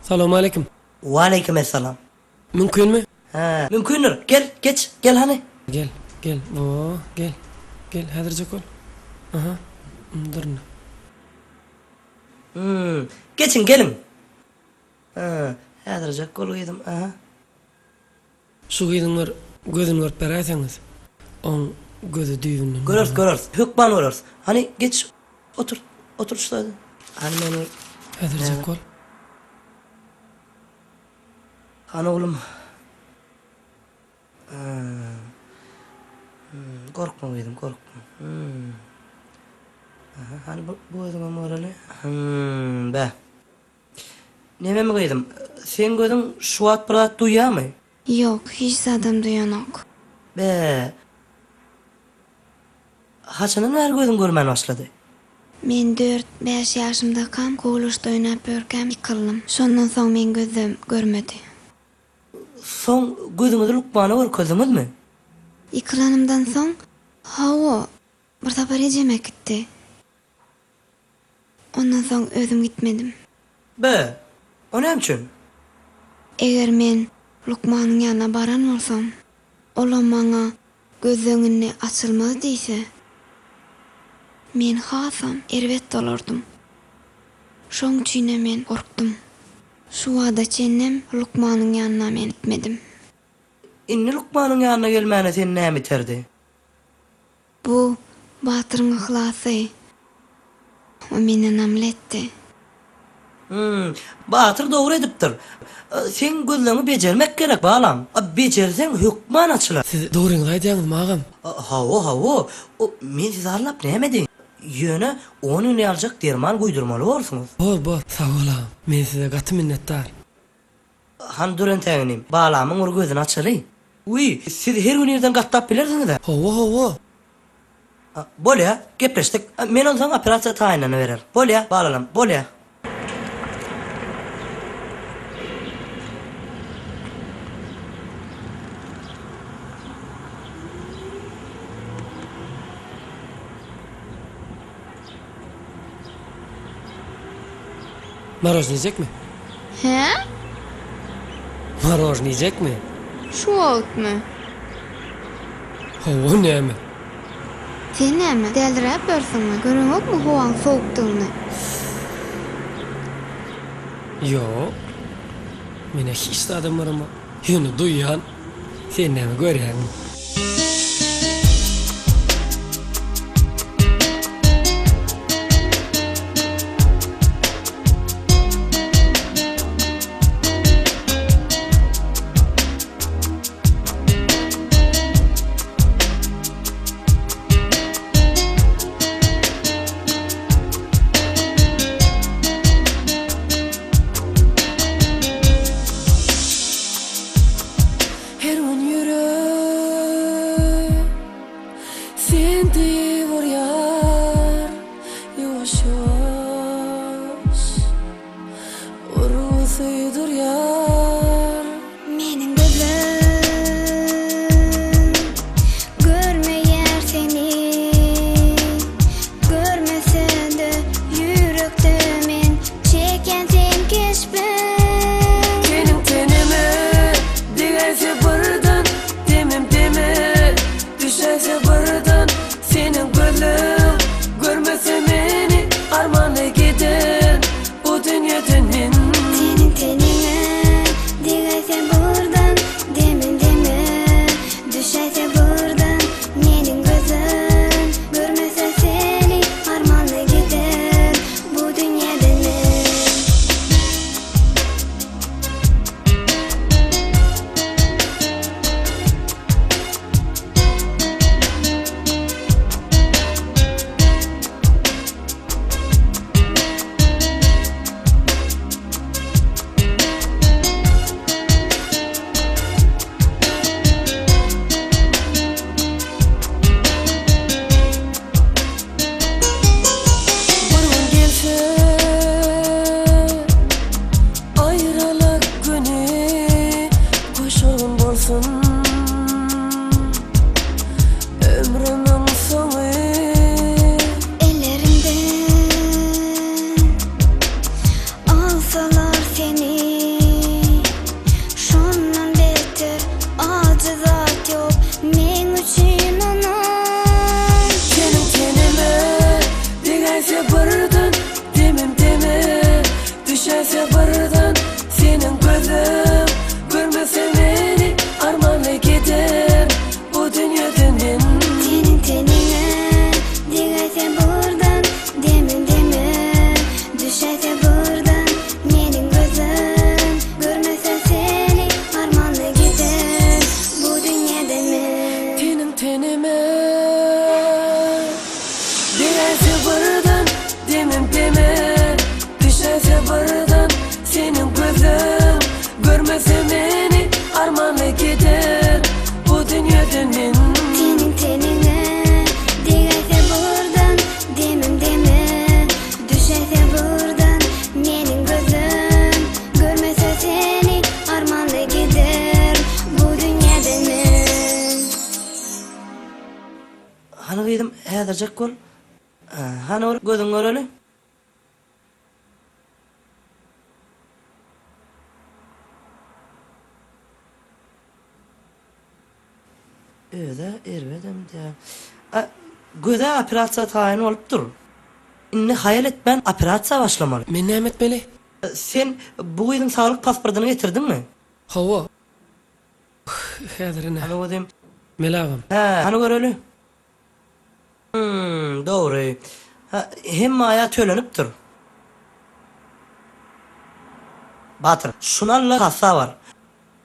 [SPEAKER 1] Salowmaleýkim.
[SPEAKER 9] Waleýkim essalam.
[SPEAKER 1] Mümkinmi?
[SPEAKER 9] Hä, mümkindir. Gel, geç, gel hany.
[SPEAKER 1] Gel, gel, o, gel. Gel, häzirjek bol. Aha, dur indi.
[SPEAKER 9] Hum, geçiň, geliň. Hä, häzirjek bol gyzym, aha.
[SPEAKER 1] Şu gyzyň bir gözüni görüp beräýseňiz, oň gözi düýbünden
[SPEAKER 9] Göreris,
[SPEAKER 1] görmez.
[SPEAKER 9] göreris, hökman göreris. Hany, geç, otur, otur şu taýda. Hany meni
[SPEAKER 1] Häzirjek bol.
[SPEAKER 9] Hany oglum. Gorkma gyzym, gorkma. Aha, hany bu, bu gözüňem göreli. Hum, bä. Nememi gyzym, seň gözüň şu wagt bir zat duýýamy?
[SPEAKER 10] Ýok, hiç zadam duýanok.
[SPEAKER 9] Be. Haçandan bäri gözüň görmän başlady?
[SPEAKER 10] Men dört, bäş ýaşymdakam gowlaşda oýnap ýörkäm ýykyldym. Şondan soň meň gözüm görmedi.
[SPEAKER 9] Soň gözüňizi lukmana görkezdiňizmi?
[SPEAKER 10] Ýykylanymdan soň, hawa, bir sapar ejem äkitdi. Ondan soň özüm gitmedim.
[SPEAKER 9] Be, o näme üçin?
[SPEAKER 10] Eger men lukmanyň ýanyna baran bolsam, olam maňa gözleň indi açylmaz diýse, men hasam erbet bolardym. Şoň üçinem men gorkdum. Şu wagta çenlem lukmanyň ýanyna men gitmedim.
[SPEAKER 9] Indi lukmanyň ýanyna gelmäne seni näme iterdi?
[SPEAKER 10] Bu Batyryň yhlasy. O meni ynamly etdi.
[SPEAKER 9] Hum, Batyr dogry edipdir. Seň gözleňi bejermek gerek, balam. Bejerseň hökman açylar.
[SPEAKER 1] Siz dogryňyzy aýdýaňyzmy, agam?
[SPEAKER 9] Hawa, hawa. Men sizi aldap näme edeýin? Ýöne on gün ýaljak derman guýdurmaly borsuňyz.
[SPEAKER 1] Bor, bor. Sag bol, agam. Men size gaty minnetdar.
[SPEAKER 9] Hany dur entäk inim, balamyň bir gözüni açaly. Wiý, siz her gün irden gatnap bilersiňiz-ä?
[SPEAKER 1] Hawa, hawa.
[SPEAKER 9] Bolýa, gepleşdik. Men onsoň operasiýa taýynlanybererin. Bolýa, balalam, bolýa.
[SPEAKER 1] Marojny iýjekmi?
[SPEAKER 10] Hä?
[SPEAKER 1] Marojny iýjekmi?
[SPEAKER 10] Şu wagtmy?
[SPEAKER 1] Hawa, näme?
[SPEAKER 10] Sen näme, däliräp ýörsüňmi? Göreňokmy howaň sowukdygyny?
[SPEAKER 1] Ýok. Men-ä hiç zadam göremok. Ýöne duýýan. Sen näme görýäňmi?
[SPEAKER 9] Degäýse birden demim deme Düşäýse birden seniň gözüň Görmese meni armanly gider Bu dünýeden men.
[SPEAKER 10] Seniň teniňe degäýse birden demim deme Düşäýse birden meniň gözüm Görmese seni armanly gider Bu dünýeden men.
[SPEAKER 11] Hany gyzym häzirjek bol. Hany bir gözüňi göreli. Özä erbedem däl. A, göz-ä operasiýa taýyn bolup dur. Indi haýal etmän operasiýa başlamaly.
[SPEAKER 1] Men näme etmeli?
[SPEAKER 11] Sen bu gyzyň saglyk pasportyny getirdiňmi?
[SPEAKER 1] Hawa. Häzir ine.
[SPEAKER 11] Hany gözüm.
[SPEAKER 1] Mele agam.
[SPEAKER 11] Hä, hany göreli. Hum, dogry. Hä, hemme aýa tölenipdir. Batyr, şuny al-da kassa bar.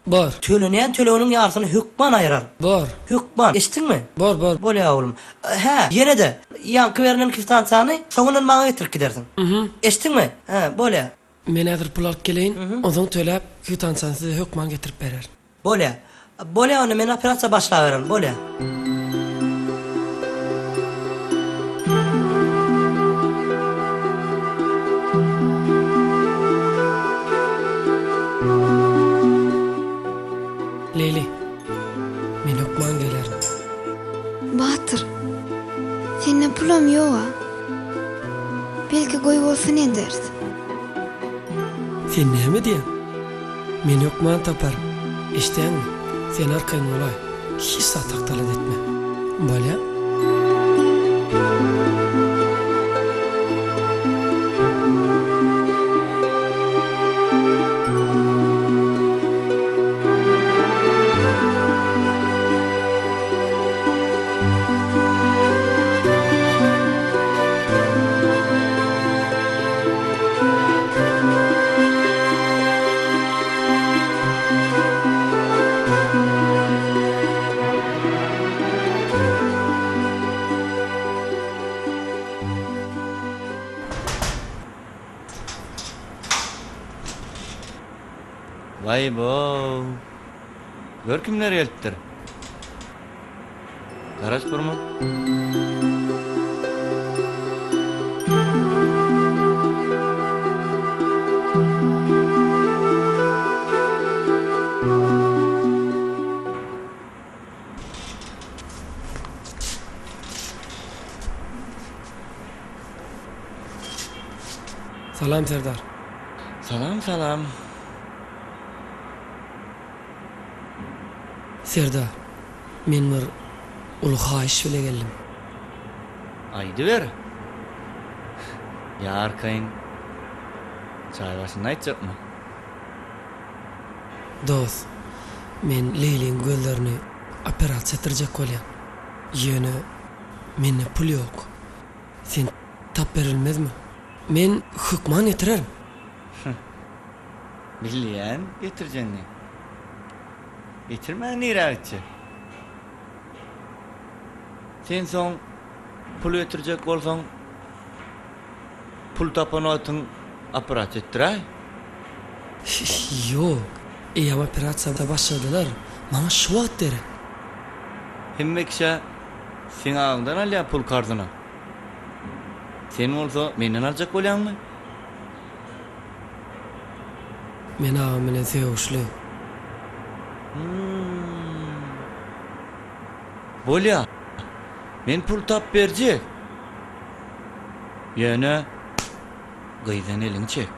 [SPEAKER 1] Bor.
[SPEAKER 11] Tölenýän töleginiň ýarsyny hökman aýyrar.
[SPEAKER 1] Bor.
[SPEAKER 11] Hökman. Eşitdiňmi?
[SPEAKER 1] Bor, bor.
[SPEAKER 11] Bolýa oglum. Hä, ýene-de, ýaňky berlen kwitansiýany soňundan maňa getirip gidersiň.
[SPEAKER 1] Mhm.
[SPEAKER 11] Eşitdiňmi? Hä, bolýa.
[SPEAKER 1] Men häzir pul alyp geleýin, onsoň töläp, kwitansiýany size hökman getirip bererin.
[SPEAKER 11] Bolýa. Bolýa onda men operasiýa başlaberin. Bolýa.
[SPEAKER 1] Leýli, men hökman gelerin.
[SPEAKER 10] Batyr, sende pulam ýog-a. Belki goýbolsun ederis.
[SPEAKER 1] Sen näme diýýäň? Men hökman taparyn. Eşidýäňmi? Sen arkaýyn bolaý. Hiç zat hakda alada etme. Bolýa?
[SPEAKER 8] Waý-bow! Gör kimler gelipdir. Garaş bir mut.
[SPEAKER 1] Salam Serdar.
[SPEAKER 8] Salam salam.
[SPEAKER 1] Serdar, men bir uly haýyş bile geldim.
[SPEAKER 8] Aýdyber. Ýa arkaýyn çaý başynda aýtjakmy?
[SPEAKER 1] Dost, men Leýliň gözlerini operasiýa etdirjek bolýan. Ýöne mende pul ýok. Sen tap berilmezmi? Men hökman getirerin.
[SPEAKER 8] Bilýän getirjegiňi. Getirmän nirä gitjek? Sen soň pul getirjek bolsaň, pul tapan wagtyň operasiýa etdiräý.
[SPEAKER 1] Ýok, eýýäm operasiýa başladylar. Maňa şu wagt gerek.
[SPEAKER 8] Hemme kişä seň agyňdan alýar pul karzyna. Sen bolsa menden aljak bolýaňmy?
[SPEAKER 1] Men agam bilen sögüşli.
[SPEAKER 8] Hum. Bolýa. Men pul tap berjek. Ýöne gyzdan eliňi çek.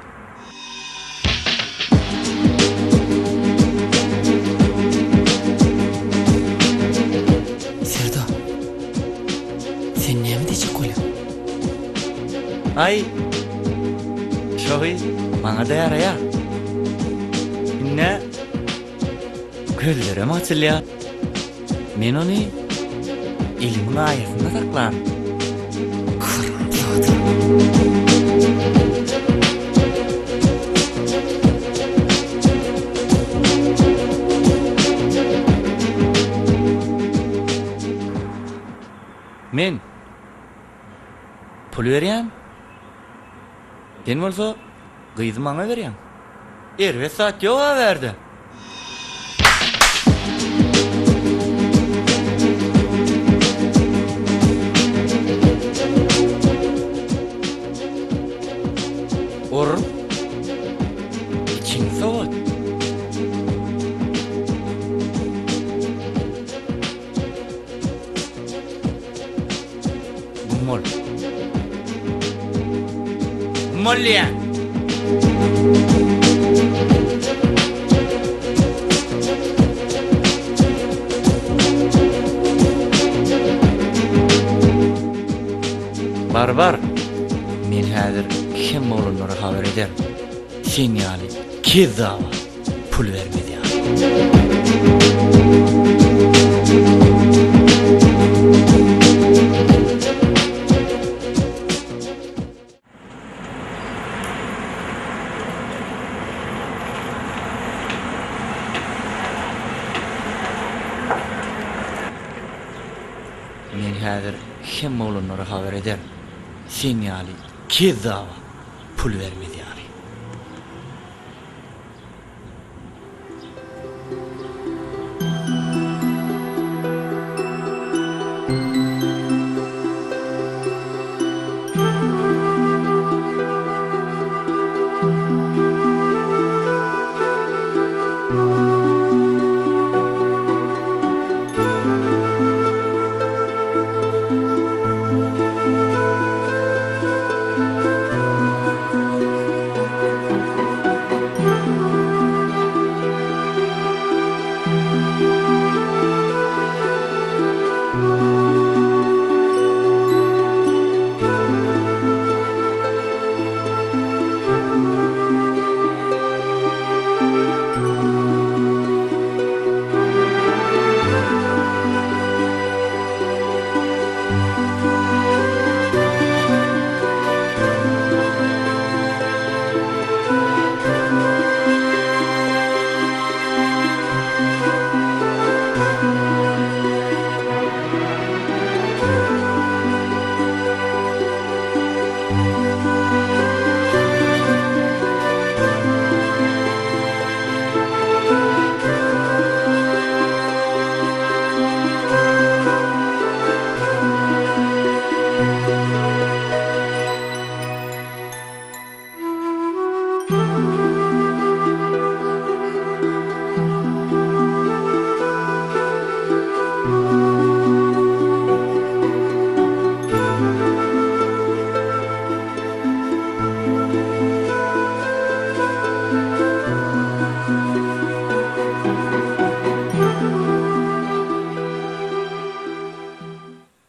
[SPEAKER 1] Serdar. Sen näme diýjek bolýaň?
[SPEAKER 8] Aý, şo gyz maňa-da ýaraýar. Indi gözlerem açylýar. Men ony elimiň aýasynda saklaryn.
[SPEAKER 1] Haramzada.
[SPEAKER 8] Men. pul berýän. Sen bolsa gyzy maňa berýäň. Erbet zat ýog-a bärde. Ur. Içiňi sowat. Güm bol. Güm bol diýýän. Bar bar. Men häzir hemme oglanlara habar ederin. Sen ýaly kezzaba pul bermez ýaly. Men häzir hemme oglanlara habar ederin. Sen ýaly kezzaba pul bermez ýaly.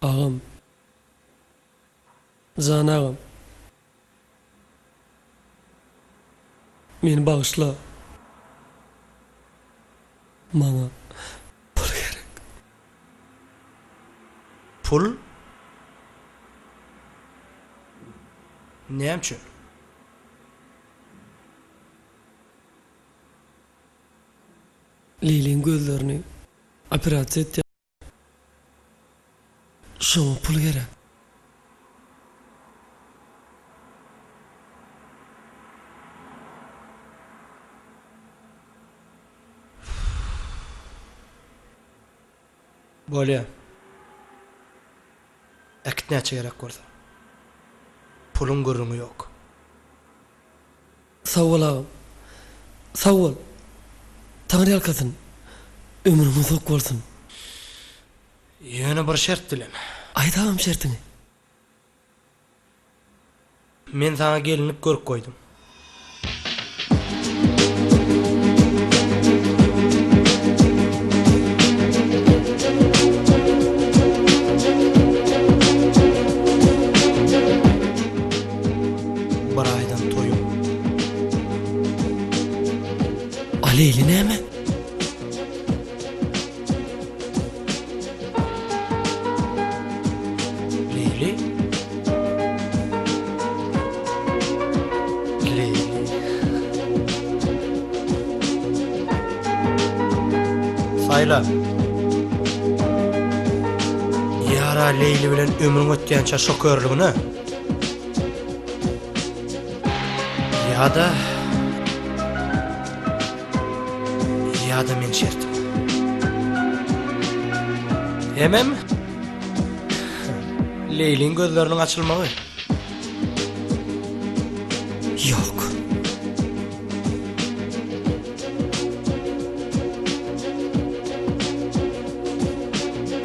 [SPEAKER 1] Agam. Jan agam. Meni bagyşla. Maňa pul gerek.
[SPEAKER 3] Pul? Näme üçin?
[SPEAKER 1] Liliň gözlerini operasiýa etýär. Şoňa pul gerek.
[SPEAKER 3] Bolýa. Äkit näçe gerek bolsa. Puluň gürrüňi ýok.
[SPEAKER 1] Sag bol agam. Sag bol. Taňryýalkasyn. Ömrüň uzak bolsun.
[SPEAKER 3] Ýöne bir şert bilen.
[SPEAKER 1] Aýt agam şertiňi.
[SPEAKER 3] Men saňa gelinlik görüp goýdum. Bir aýdan toýuň.
[SPEAKER 1] A Leýli näme?
[SPEAKER 3] Leýli? Leýli. Saýla. Ýara Leýli bilen ömrüň ötýänçä şokörlügine. Ýa-da Ýa-da men şertim. Hemem Leýliň gözleriniň açylmagy.
[SPEAKER 1] Ýok.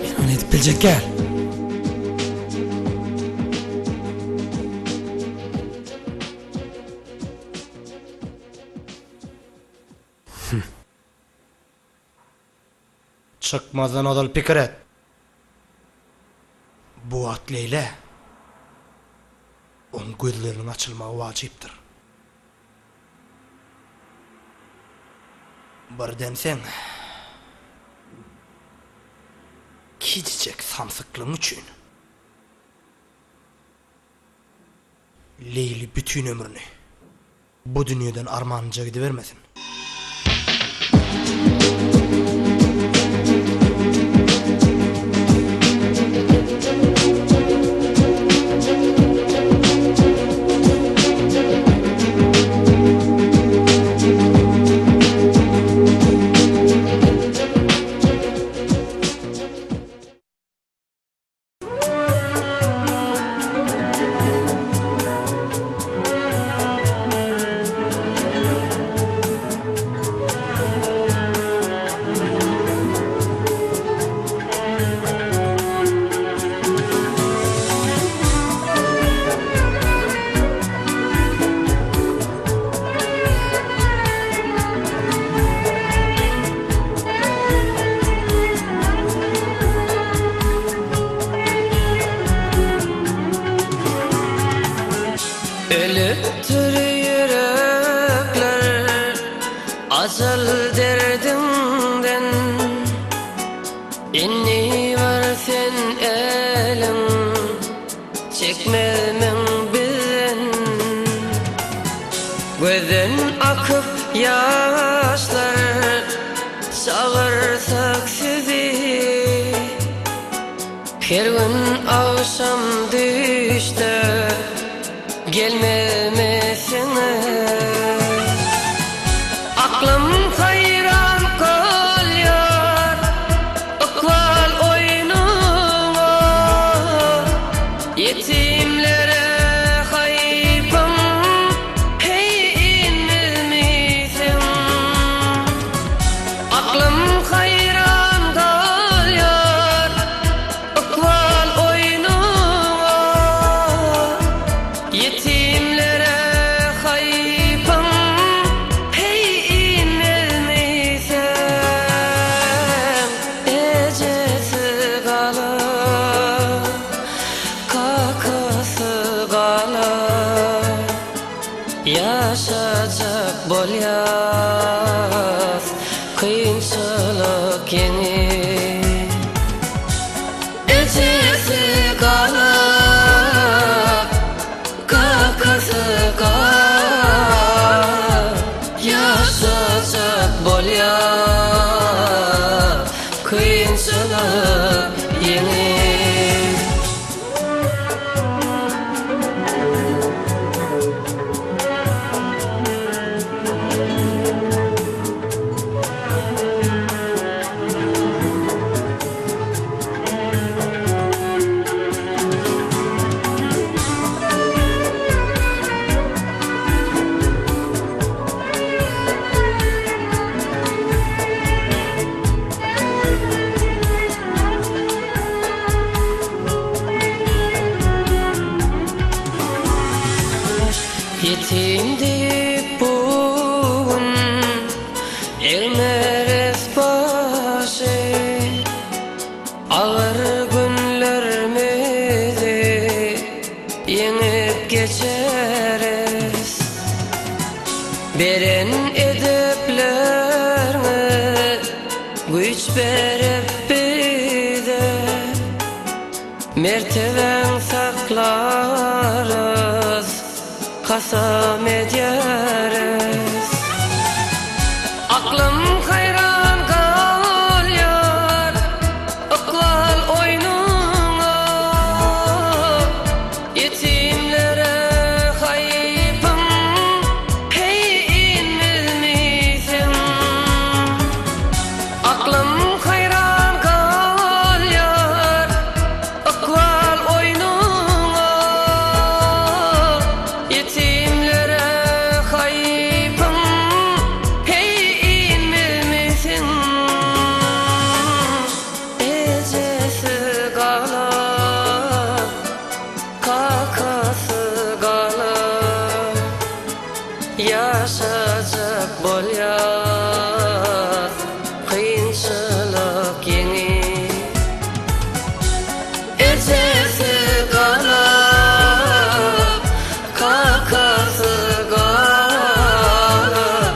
[SPEAKER 1] Men ony edip biljek däl.
[SPEAKER 3] Çykmazdan ozal pikir et. Bu wagt Leýlä oň gözleriniň açylmagy wajypdyr. Birden seň kiçijek samsyklygyň üçin Leýli bütin ömrüni bu dünýeden armanlyja gidibermesin.
[SPEAKER 9] Ölüpdir ýürekler ajal derdiňden Indi bir sen eliň çekmezmiň bizden Gözden akyp ýaşlar çagyrsak sizi Her gün agşam düýşde gelmezmisiňiz? Aklym haýran galýar ykbal oýnuňa Ýetimlere haýpyň heý inmezmisiň? Aklym haýran galýar ykbal oýnuňa Ýetimlere haýpyň heý inmezmi sen Ejesi galar kakasy galar Ýaşajak bolýas kynçylyk ýeňip. Ejesi galyp, kakasy galyp, Ýaşajak bolýas kynçylyk ýeňip. Ýetim diýip bu gün egmeris başy, Agyr günlerimizi ýeňip geçeris. Beren edeplerňiz güýç berip bize, Mertebäň saklarys, kasam edýäris. Aklym haýran galýar ykbal oýnuňa, Ýetimlere haýpyň. Ýaşajak bolýas kynçylyk ýeňip. Ejesi galyp, kakasy galyp,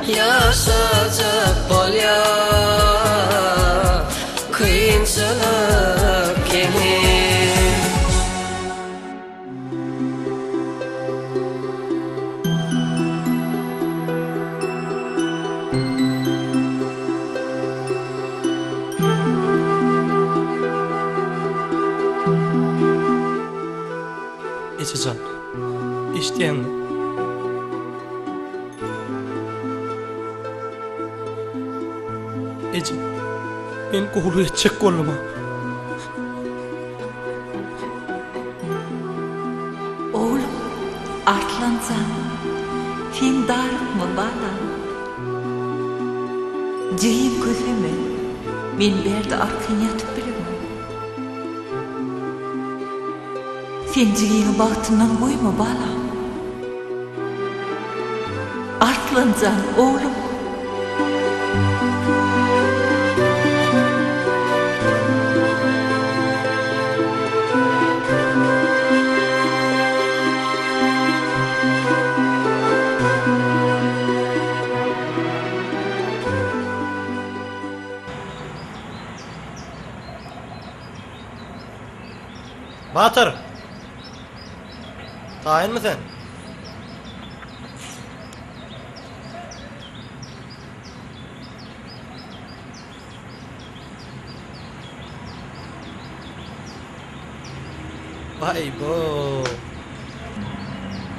[SPEAKER 9] Ýaşajak bolýas kynçylyk ýeňip.
[SPEAKER 3] Ejejan, eşidýäňmi? Eje, men gowulyk etjek boldum-a.
[SPEAKER 6] Oglum, Arslan jan, sen darykma, balam. Jigim köseme, men bärde arkaýyn ýatyp bilemok. Sen jigiňi bagtyndan goýma, balam. Arslan jan, oglum.
[SPEAKER 3] Batyr! Taýynmy sen? Baý-bo!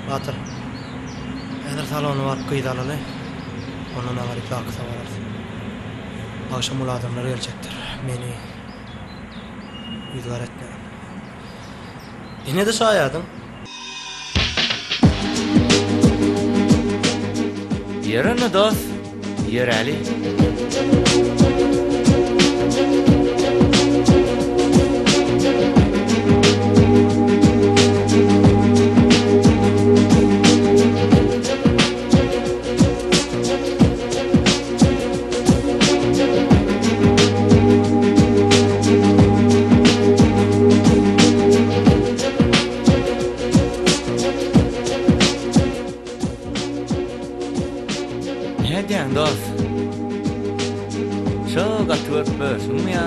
[SPEAKER 3] Batyr, häzir salona baryp gyzy alaly, ondan aňryk zaksa bararys. Agşam uly adamlar geljekdir. Meni ýüzügara etmegin. Ine-de şaýadyň.
[SPEAKER 8] Ýör onda dos, ýöräli. Nädýäň dos? Şo gaty görüp börsüňmi ýa?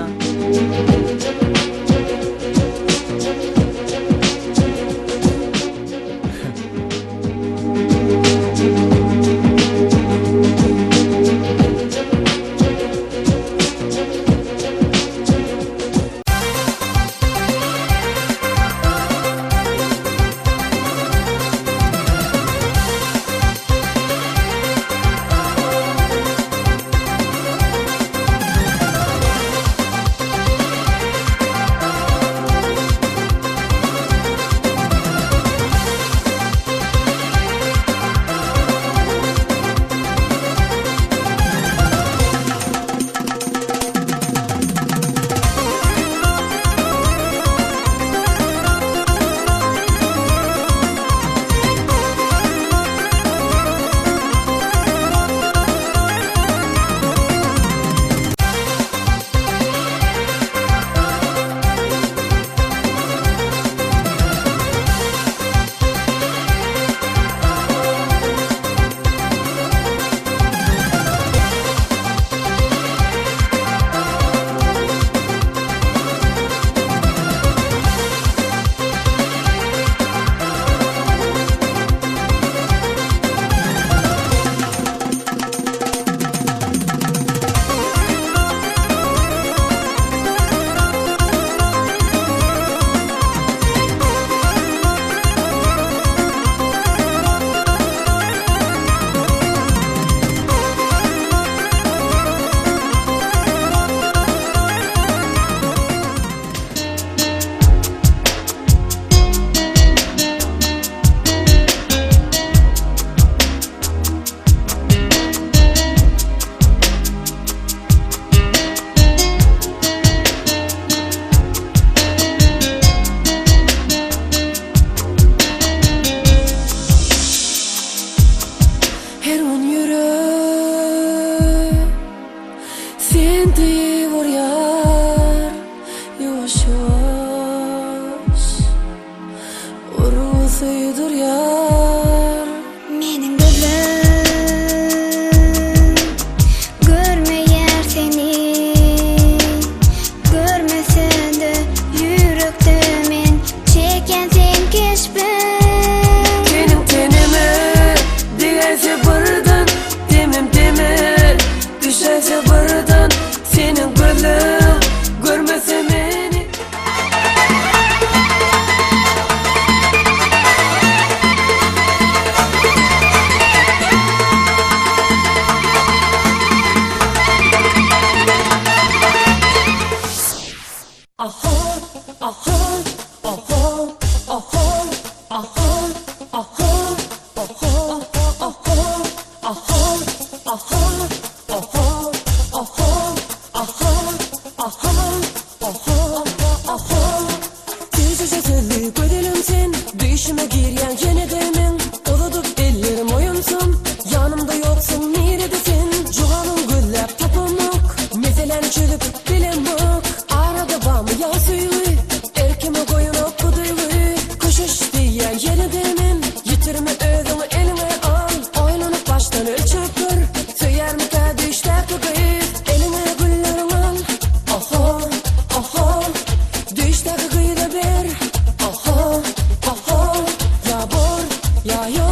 [SPEAKER 9] söýdürýär.
[SPEAKER 10] Meniň gözüm görmeýär seni, Görmese-de ýürekde men çekýän seň keşbiň.
[SPEAKER 9] Teniň tenime degäýse birden, Demim deme düşäýse birden, Seniň gözleň görmese meni. Süýjüje sözli gözelim sen, Düýşüme girýäň ýene-de meň. Uzadyp ellerim oýansam, Ýanymda ýoksuň nirede sen? Jogabyň gözläp tapamok, Meseläni çözüp bilemok. Arada barmy ýa söýgi, Erkime goýanok bu duýgy. Köşeş diýýän ýene-de men, Ýitirme özüňi eliňe al. Oýlanyp başdan ölçäp gör, Söýermikä düýşdäki gyz? Eliňe gülleriň al. Oho, oho, Düýşdäki gyza ber. Oho, oho, Ýa bor, ýa ýok.